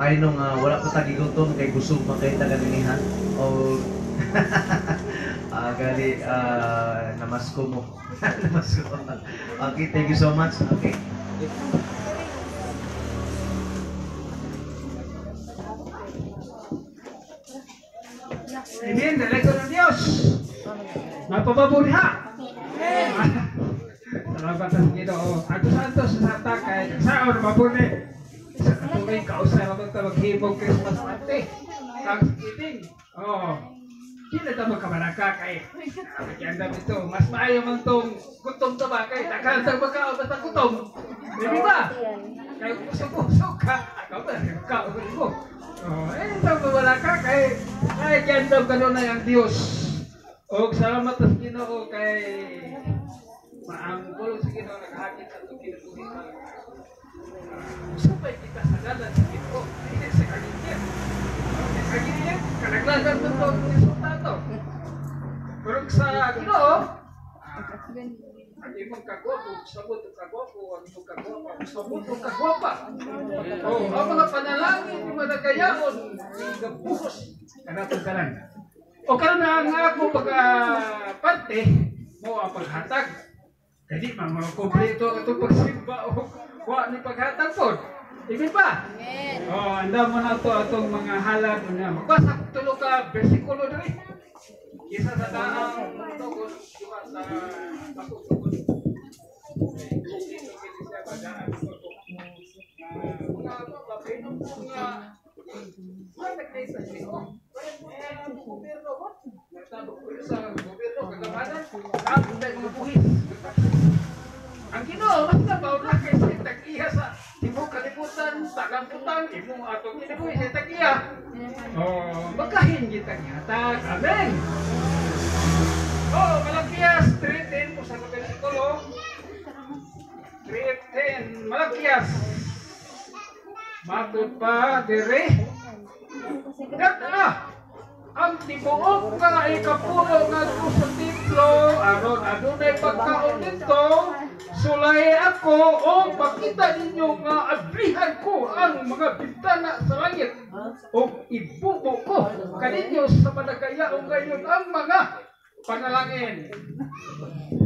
ay nung wala pa tagigutom kay busog man kay taga-dinihan. O gali namasko mo. Namasko. Okay, thank you so much. Okay. Amen. Dalaygon ng Diyos. Mapababuli ha. Salamat sa Ginoo. Ako santo sa sata kay saon mabuli. Sa katuig kausa naman ta maghimog Christmas party. Thanksgiving. Oo. Di na ta magkabaraka kay pakiandam ito. Mas maayo man tong gutom ta ba kay daghan tag magkaon basta gutom. Di ba? Kay kusog-kusog ka. Akaw ba ka mo. Oh, eh ta mabaraka kay ay giandam kanunay ang Dios. Og salamat sa Ginoo kay maang pulong sa Ginoo naghakit sa atong kinabuhi. Usapay kita sa dalan sa Ginoo, dili sa kalingkit. Hatagan to pag resultado. Pero sa Ginoo, ang imong kagwapo, sabot og kagwapo, ang imong kagwapa, sabot og kagwapa. Oh, ang mga panalangin ni managayaon, gabuhos kanatong tanan. O karon na ang ako pagka parte mo ang paghatag. Kay di man mga kompleto ang itong pagsimba o wa ni paghatag pod. Ibig ba? Amen. Oh, anda mo na to atong mga halad nga. Magbasa kog tulo ka bersikulo diri. Isa sa daang tugon, duha sa bakong tugon. Dito kini siya ba daan ko. Mga mga mga mga sa Ginoo. Gobyerno ko. Natabo ko sa gobyerno kagamanan. Ang tayo mga buhis. Ang Ginoo mas nabaw na kaysa tag-iya sa tibuok kalibutan, tagang butang, imong atong kinabuhi sa tag-iya. Oh, magkahin kita gihatag. Amen. Oh, Malakias 3:10 po sa bersikulo. 3:10 Malakias. Matod pa dire. Gata ang tibuok nga ikapulo ngadto sa templo aron adunay pagkaon didto, sulay ako o pakita ninyo nga abrihan ko ang mga bintana sa langit o ibubo ko kaninyo sa panagayaong gayon ang mga panalangin.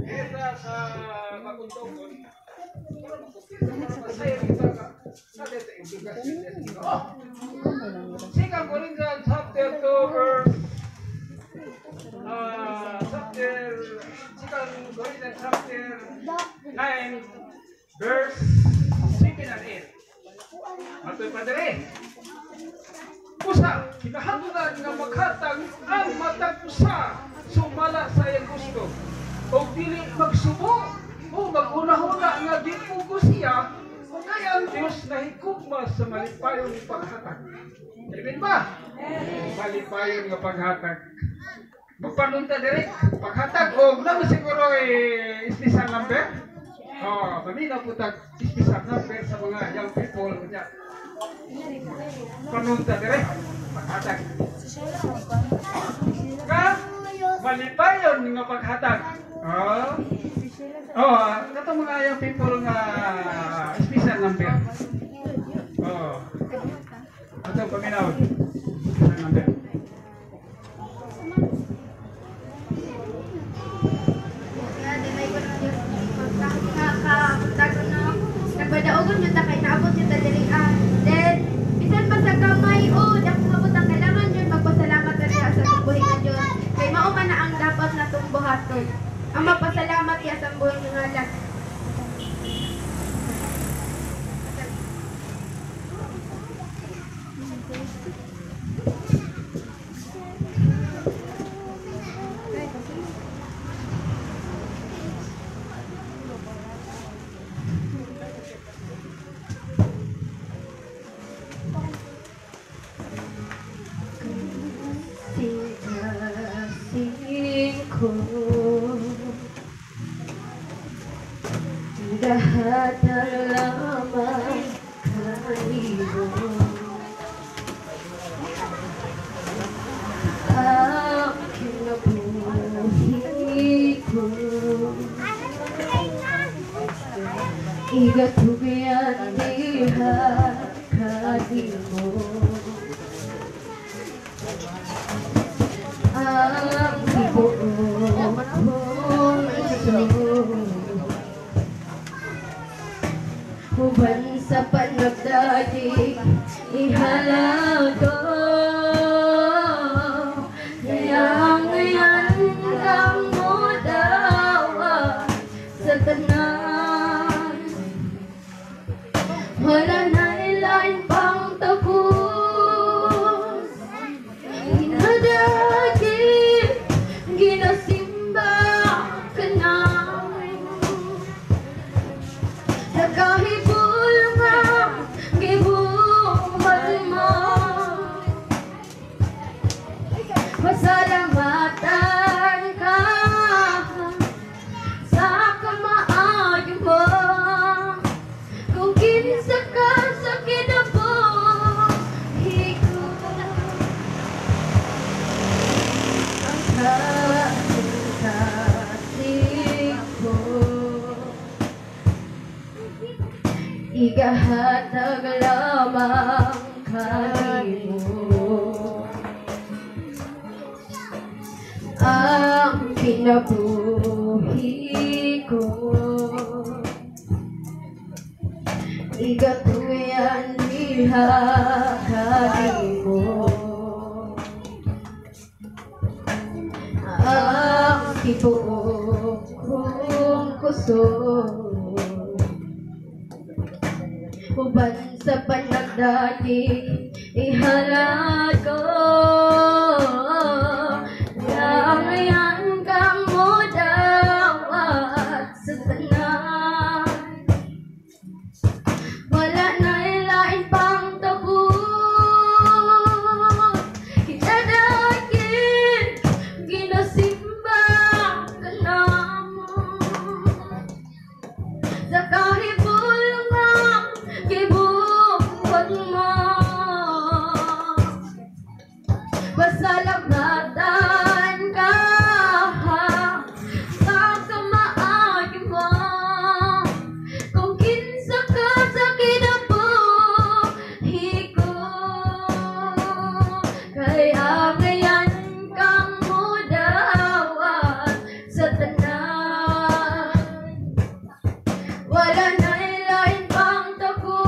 Isa sa maguntogon, Second Corinthians chapter 2 verse chapter Second Corinthians chapter 9 verse 7 and 8. Matoy pa dire. Usa, kinahanglan nga maghatag ang matag usa sumala sa iyang gusto. O dili magsubo o mag-unahuna nga gipugo siya, o kaya ang Diyos nahigugma sa malipayong paghatag. Amen ba? Malipayon nga paghatag. Magpanunta direk paghatag o naman siguro special number. Oh, paminaw po tag special number sa mga young people nya. Panunta direk paghatag. Ka malipayon nga paghatag. Oh. Oh, kato mga young people nga special number. Oh. Ato paminaw. Special number. Nagbadaogon yun ta kay naabot yun ta diri ah. Then bisan pa sa gamay o dako mabot ang kailangan yun magpasalamat na siya sa buhi nga Dios. Kay mao man na ang dapat natong buhaton. Ang mapasalamat iya sa buhi nga ngalan. Gahatag lamang kanimo ang kinabuhi ko, igatubian diha kanimo ang tibuok kong igsoon. Uban sa panagdaig, ihalag ko. Ngayon ang mudawa sa tanan. Wala na ilain pang tapos. Ginadagig, Sa kasig ko igahatag lamang kanimo ang kinabuhi ko, igatuyan diha kanimo ang tibuok kong kusog uban sa panagdating ihalad ko Yangayan kang mo dawat sa tanan. Wala na ilain pang tabot, kinadagin, ginasimba ka namo. Sa kahibulungang gibuhat mo, pasalamatan ka sa kamaayo mo. Kung kinsa ka sa kinabuhi ko, kay angayan kang mudawat sa tanan. Wala na ilain pang tapos,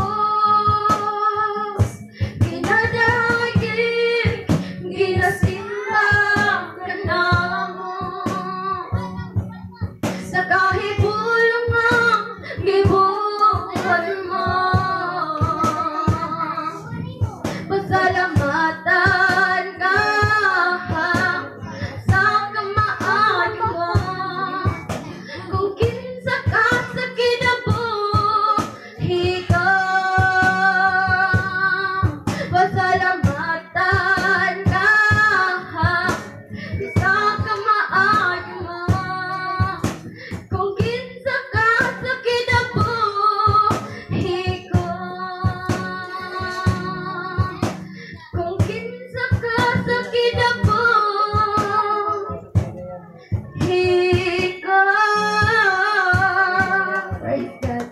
kinadagig, ginasimba ka namo. Sa kahibulungang gibuhat mo, pasalamatan ka sa kamaayo mo. Kung kinsa ka sa kinabuhi ko, pasalamatan ka sa kamaayo mo. Kung kinsa ka sa kinabuhi ko, kung kinsa ka sa kinabuhi ko. Praise God.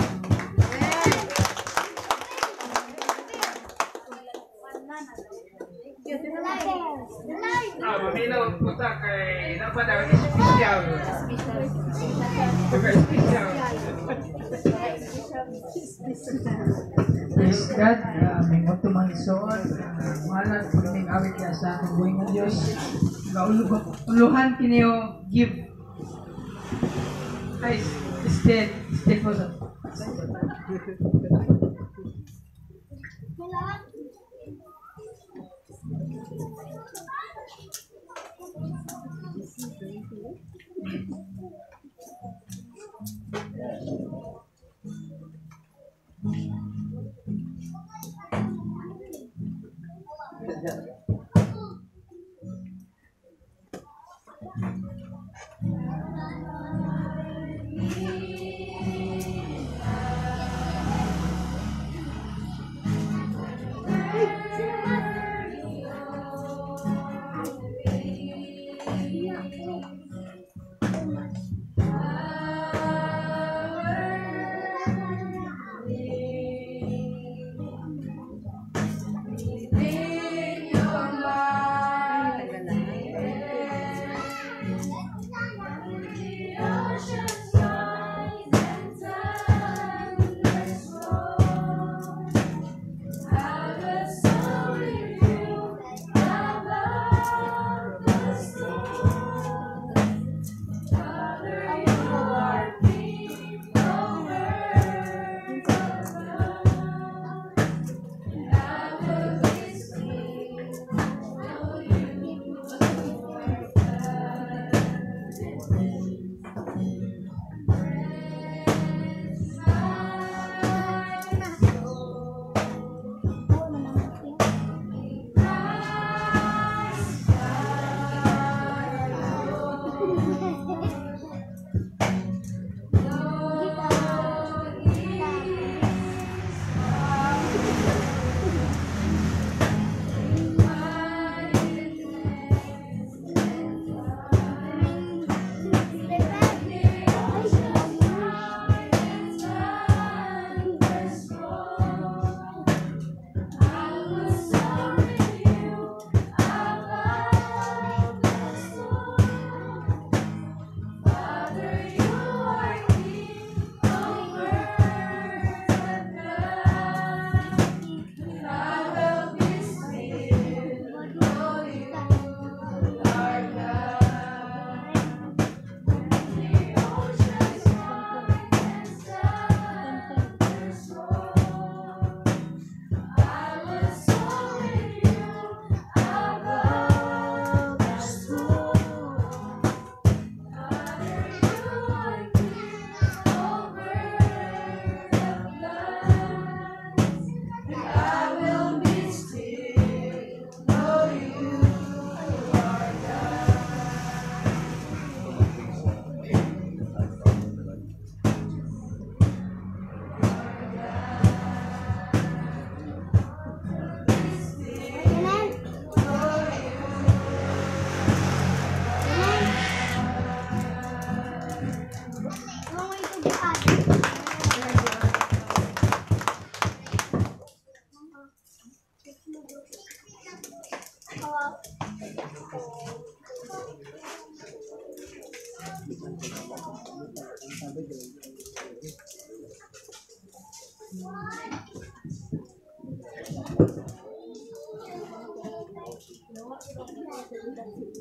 Maminaw po ta kay dapat ang espesyal. Espesyal. Praise God. May magtumangsoon. Mahalan po kaming awit niya sa atong buhay ng Diyos. Uluhan kini o give. Ay, stay po sa.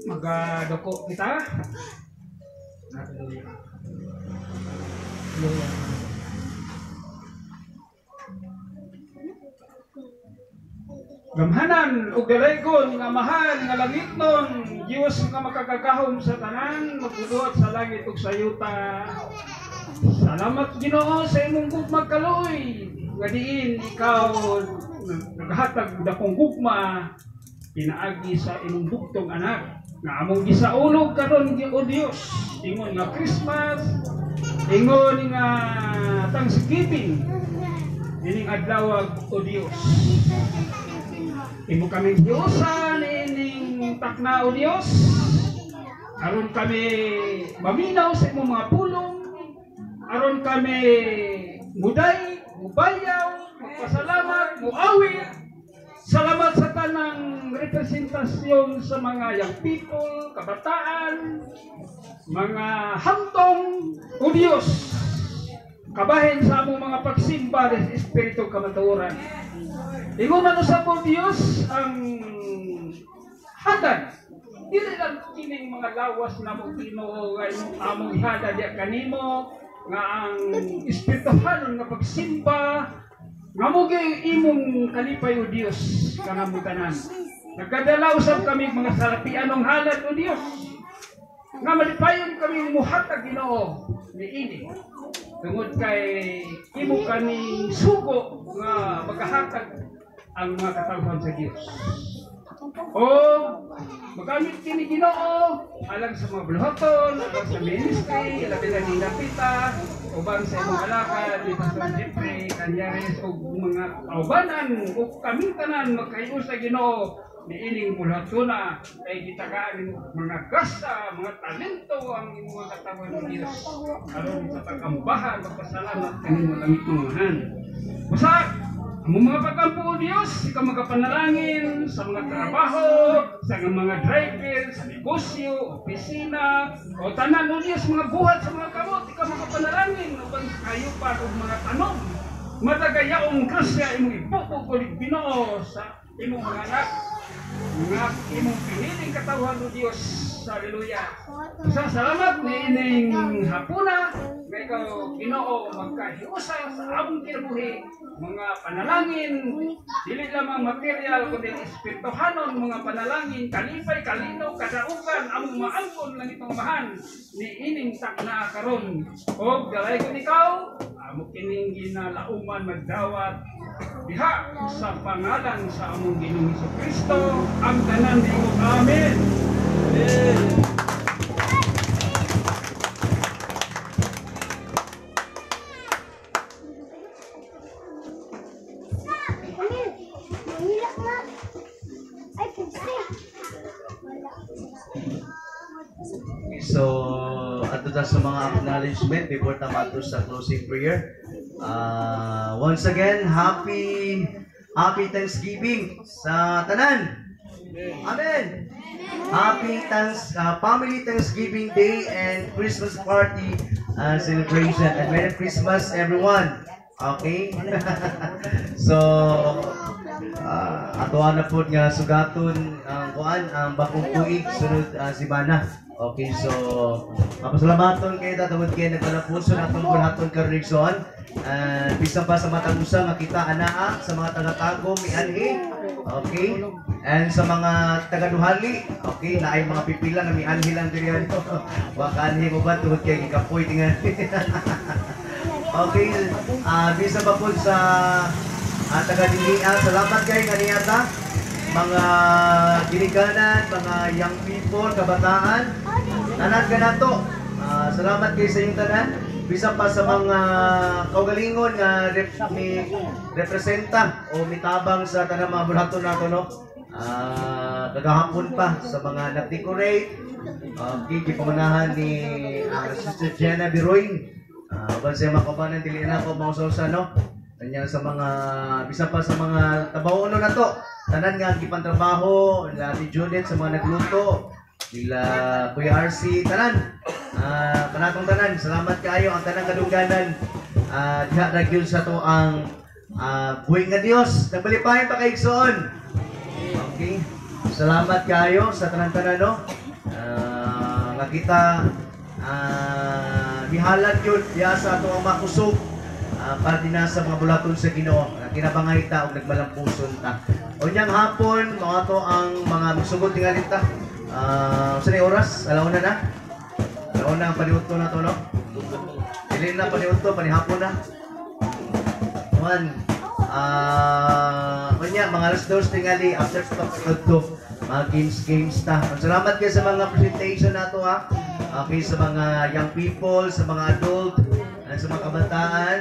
Magadoko kita. Hallelujah. Hallelujah. Gamhanan ug dalaygon nga mahal nga langitnon, Dios nga makagagahom sa tanan, magbuhat sa langit ug sa yuta. Salamat Ginoo sa imong gugma kaluoy nga diin ikaw naghatag dakong gugma pinaagi sa imong bugtong anak nga among gisaulog karon, o Dios, ingon nga Christmas, ingon nga Thanksgiving ining adlaw, o Dios. Imo kaming Diyosan ining takna, o Dios, aron kami maminaw sa imong mga pulong, aron kami muday, mubayaw, magpasalamat, muawit. Salamat sa tanang representasyon sa mga young people, kabataan, mga hamtong, o Diyos. Kabahin sa among mga pagsimba sa Espiritu kamatuoran. Ingon man usab, o Diyos, ang halad. Dili lang kining mga lawas na mo, Ginoo, nga among ihalad diya kanimo, nga ang espirituhanon nga pagsimba nga mo imong kalipay, o Dios, kanamo tanan. Nagkadala usab kami mga salapianong halad, o Dios, nga malipayon kami muhatag, Ginoo, niini tungod kay imo kani sugo nga magahatag ang mga katawhan sa Dios. O magamit kini, Ginoo, alang sa mga buluhaton, alang sa ministry, labi na ni Napita, uban sa imong alakad ni Pastor Jeffrey Canyares ug mga kaubanan ug kaming tanan magkahiusa sa Ginoo niining buluhatona kay gitagaan mga grasa, mga talento ang imong mga katawan ng Dios aron sa pag-ambahan, magpasalamat kanimo langit mga. Basta ang mga pag-ampo, o Diyos, ikaw magapanalangin sa mga trabaho, sa mga driver, sa negosyo, opisina, o tanan, o Diyos, mga buhat sa mga kamot, ikaw magapanalangin upang kayo pa og mga tanom. Matagayaong grasya imong ibuko o Ginoo sa imong mga anak, mga imong piniling katawhan, o Diyos. Hallelujah. Sa salamat ni ining hapuna, nga ikaw, Ginoo, magkahiusa sa among kinabuhi, mga panalangin, dili lamang material, kundi espirituhanon, mga panalangin, kalipay, kalinaw, kadaugan, among maangkon lang itong amahan, ni ining takna karon. Og dalay ko ikaw, amo kining ginalauman magdawat, diha sa pangalan sa among Ginoong Kristo, ang tanan digo, Amen. Amen. Mangilak na. Ay, pugsi. Wala. So, ato ta sa mga acknowledgement before ta maadto sa closing prayer. Once again, happy happy Thanksgiving sa tanan. Amen. Happy Family Thanksgiving Day and Christmas party celebration, and Merry Christmas, everyone. Okay? So, ato na po nga sugaton ang kuan ang bagong tuig sunod simana. Okay, so mapasalamaton kay ta tungod kay nagkalapuso na atong buluhaton karon, igsoon. Bisan pa sa matag usa nga kita anaa sa mga taga-Tagum mianhi. Okay? And sa mga taga-Duhali, okay, naay mga pipila nga mianhi lang diri ano. Wa kaanhi mo ba tungod kay gikapoy tingali. Okay, bisan pa po sa taga Dilian, salamat kay nga ta mga ginikanan, mga young people, kabataan. Tanan ka nato. Salamat kay sa inyong tanan. Bisan pa sa mga kaugalingon nga mi representa o mitabang sa tanang mga buluhaton nato, no. Kagahapon pa sa mga nag-decorate, okay, gipangunahan ni Sister Jenna Biroy. Uban sa mga kaubanan, dili na ako mausaw no. Kanya sa mga bisan pa sa mga tabauno na to. Tanan nga gipantrabaho, nila Ate Judith sa mga nagluto, nila Kuya RC, tanan. Kanatong tanan, salamat kaayo ang tanang kadungganan. Diha ra gyud sa to ang buhi nga Dios. Nagbalipahin pa kay igsoon. Okay. Salamat kaayo sa tanan-tanan, no. Nga kita mihalad yun diha sa ato ang makusog para din na sa mga bulaton sa Ginoo. Kinabangay ta og nagmalampuson ta. Unyang hapon mao ato ang mga magsugod tingali ta. Sa ni oras, alauna na. Alauna ang paniudto na to, no? Dili na paniudto, panihapon na. One. Unya mga alas 2 tingali after sa paniudto, mga games games ta. Salamat kayo sa mga presentation nato, ha. Okay, sa mga young people, sa mga adult, sa mga kabataan.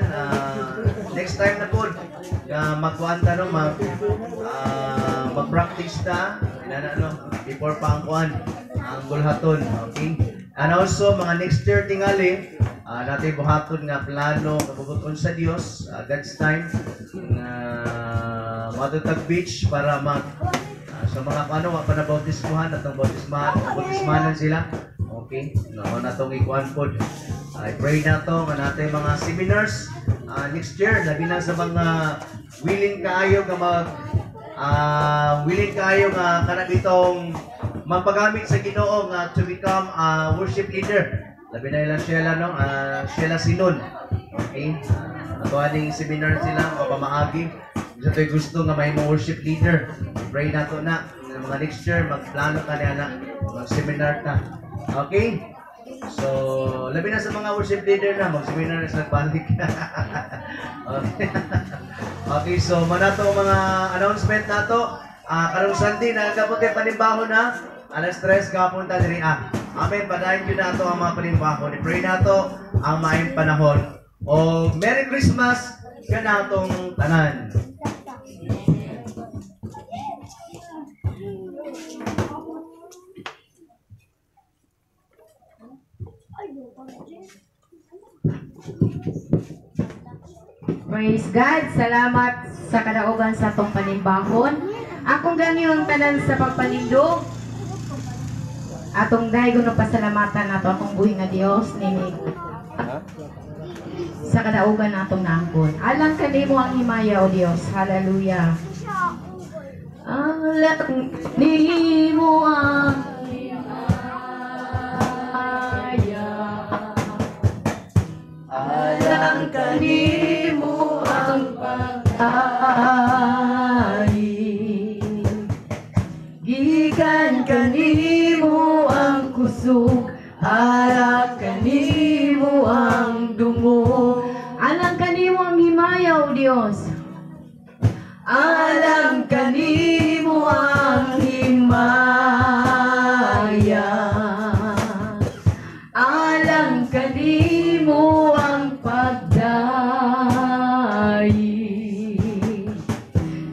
Next time na po, magkuan ta, no, mag-practice ta, inana, no, before pa ang kuan, ang bulhaton, okay? And also, mga next year tingali, natin buhaton nga plano, kabubuton sa Dios, God's time, nga matutag beach para mag sa mga ano, wa pa na bautismuhan at ang bautismahan sila. Okay, no, natong ikuan pod. I pray na to nga natay mga seminars next year, labi na sa mga willing kaayo nga mag willing kaayo nga kanang itong magpagamit sa Ginoo nga to become a worship leader. Labi na ilang Sheila, no, Sheila Sinon. Okay, ato aning seminar sila o pamaagi. Bisa to'y gusto nga mahimong worship leader. Pray na to na mga next year magplano ka niya na mag-seminar ta. Okay? So, labi na sa mga worship leader na mag-seminar na sa nagbalik. Okay. Okay, so manato mga announcement nato. Karong Sunday nagabot kay panimbahon na alas 3 gapon ta diri ah. Amen, padayon gyud nato ang mga panimbahon. I-pray nato ang maayong panahon. O Merry Christmas kanatong tanan. Praise God. Salamat sa kadaugan sa atong panimbahon. Akong ganyo ang tanan sa pagpanindog. Atong daygon og pasalamatan nato atong buhi nga Dios nini sa kadaugan natong naangkon. Alang kanimo ang himaya, o Dios. Hallelujah. Alang nimo ang himaya. Alang kanimo ang pagkain. Gikan kanimo ang kusog, alang kanimo ang dungo. Alang kanimo ang himaya, o Dios. Alang kanimo ang himaya. Alang kanimo ang pagdayi.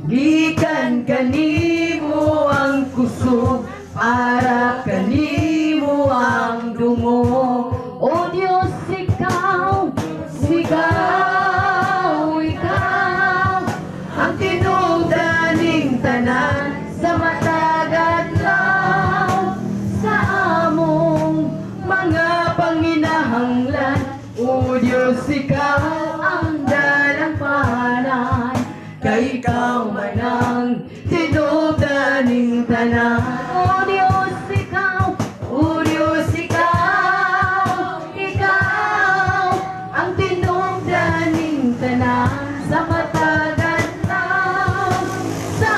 Gikan kanimo ang kusog, para kanimo ang dungo. O Dios, ikaw, ikaw, ikaw ang tinugdaning tanan sa matag adlaw sa among mga panginahanglan. O Diyos, ikaw ang dalampanan, kay ikaw man ang tinugdaning tanan. O Diyos, ikaw, O Diyos, ikaw, ikaw ang tinugdaning tanan sa matag adlaw sa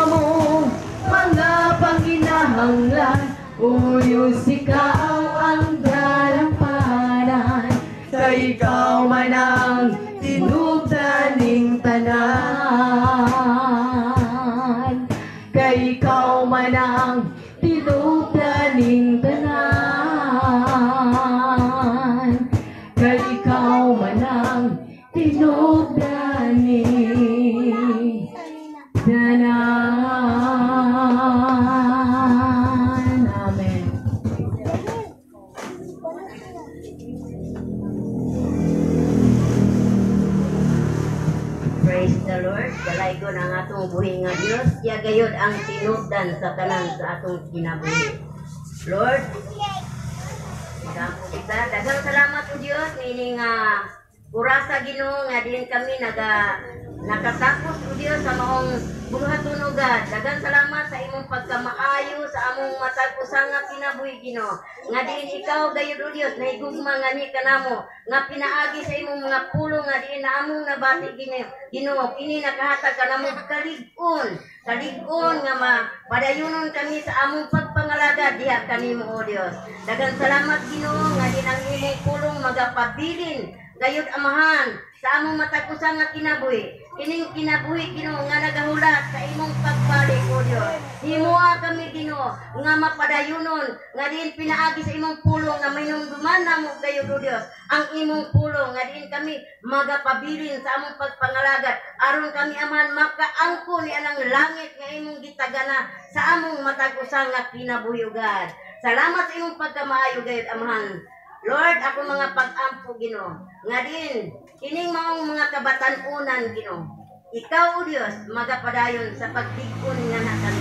among mga panginahanglan. O Diyos, ikaw ang dalampanan, kay ikaw man ang tinugdaning tanan. Kay ikaw man ang tinugdaning tanan. Kay ikaw man ang tinugdaning tanan. Amen. Praise the Lord. Dalaygon ang atong buhi nga Dios. gayud ang sinugdan sa tanan sa atong kinabuhi. Lord, Magampo kita. Daghang salamat, O Dios, niining orasa, Ginoo, nga diin kami nakatapos, O Dios, sa maong buluhaton, O God. Daghang salamat sa imong pagkamaayo sa among matag usa nga kinabuhi, Ginoo. Nga diin ikaw gayud, O Dios, nahigugma nga ni kanamo nga pinaagi sa imong mga pulong nga diin na among nabati, Ginoo. Ginoo, kini nakahatag kanamo kalig-on, kalig-on nga mapadayonon kami sa among pagpangalagad diha kanimo, O Dios. Daghang salamat, Ginoo, nga diin ang imong pulong magapabilin gayud, Amahan, sa among matag usa nga kinabuhi. Kining kinabuhi, Ginoo, nga nagahulat sa imong pagbalik, O Dios. Himoa kami, Ginoo, nga mapadayunon nga diin pinaagi sa imong pulong nga mahinumduman namo gayud, O Dios, ang imong pulong nga diin kami magapabilin sa among pagpangalagad aron kami, Amahan, makaangko ni anang langit nga imong gitagana sa among matag usa nga kinabuhi, God. Salamat sa imong pagkamaayo gayud, Amahan. Lord, ako mga pag-ampo, Ginoo, nga diin kining maong mga kabatan-unan, Ginoo. Ikaw, O Dios, magapadayon sa pagtig-on nga na.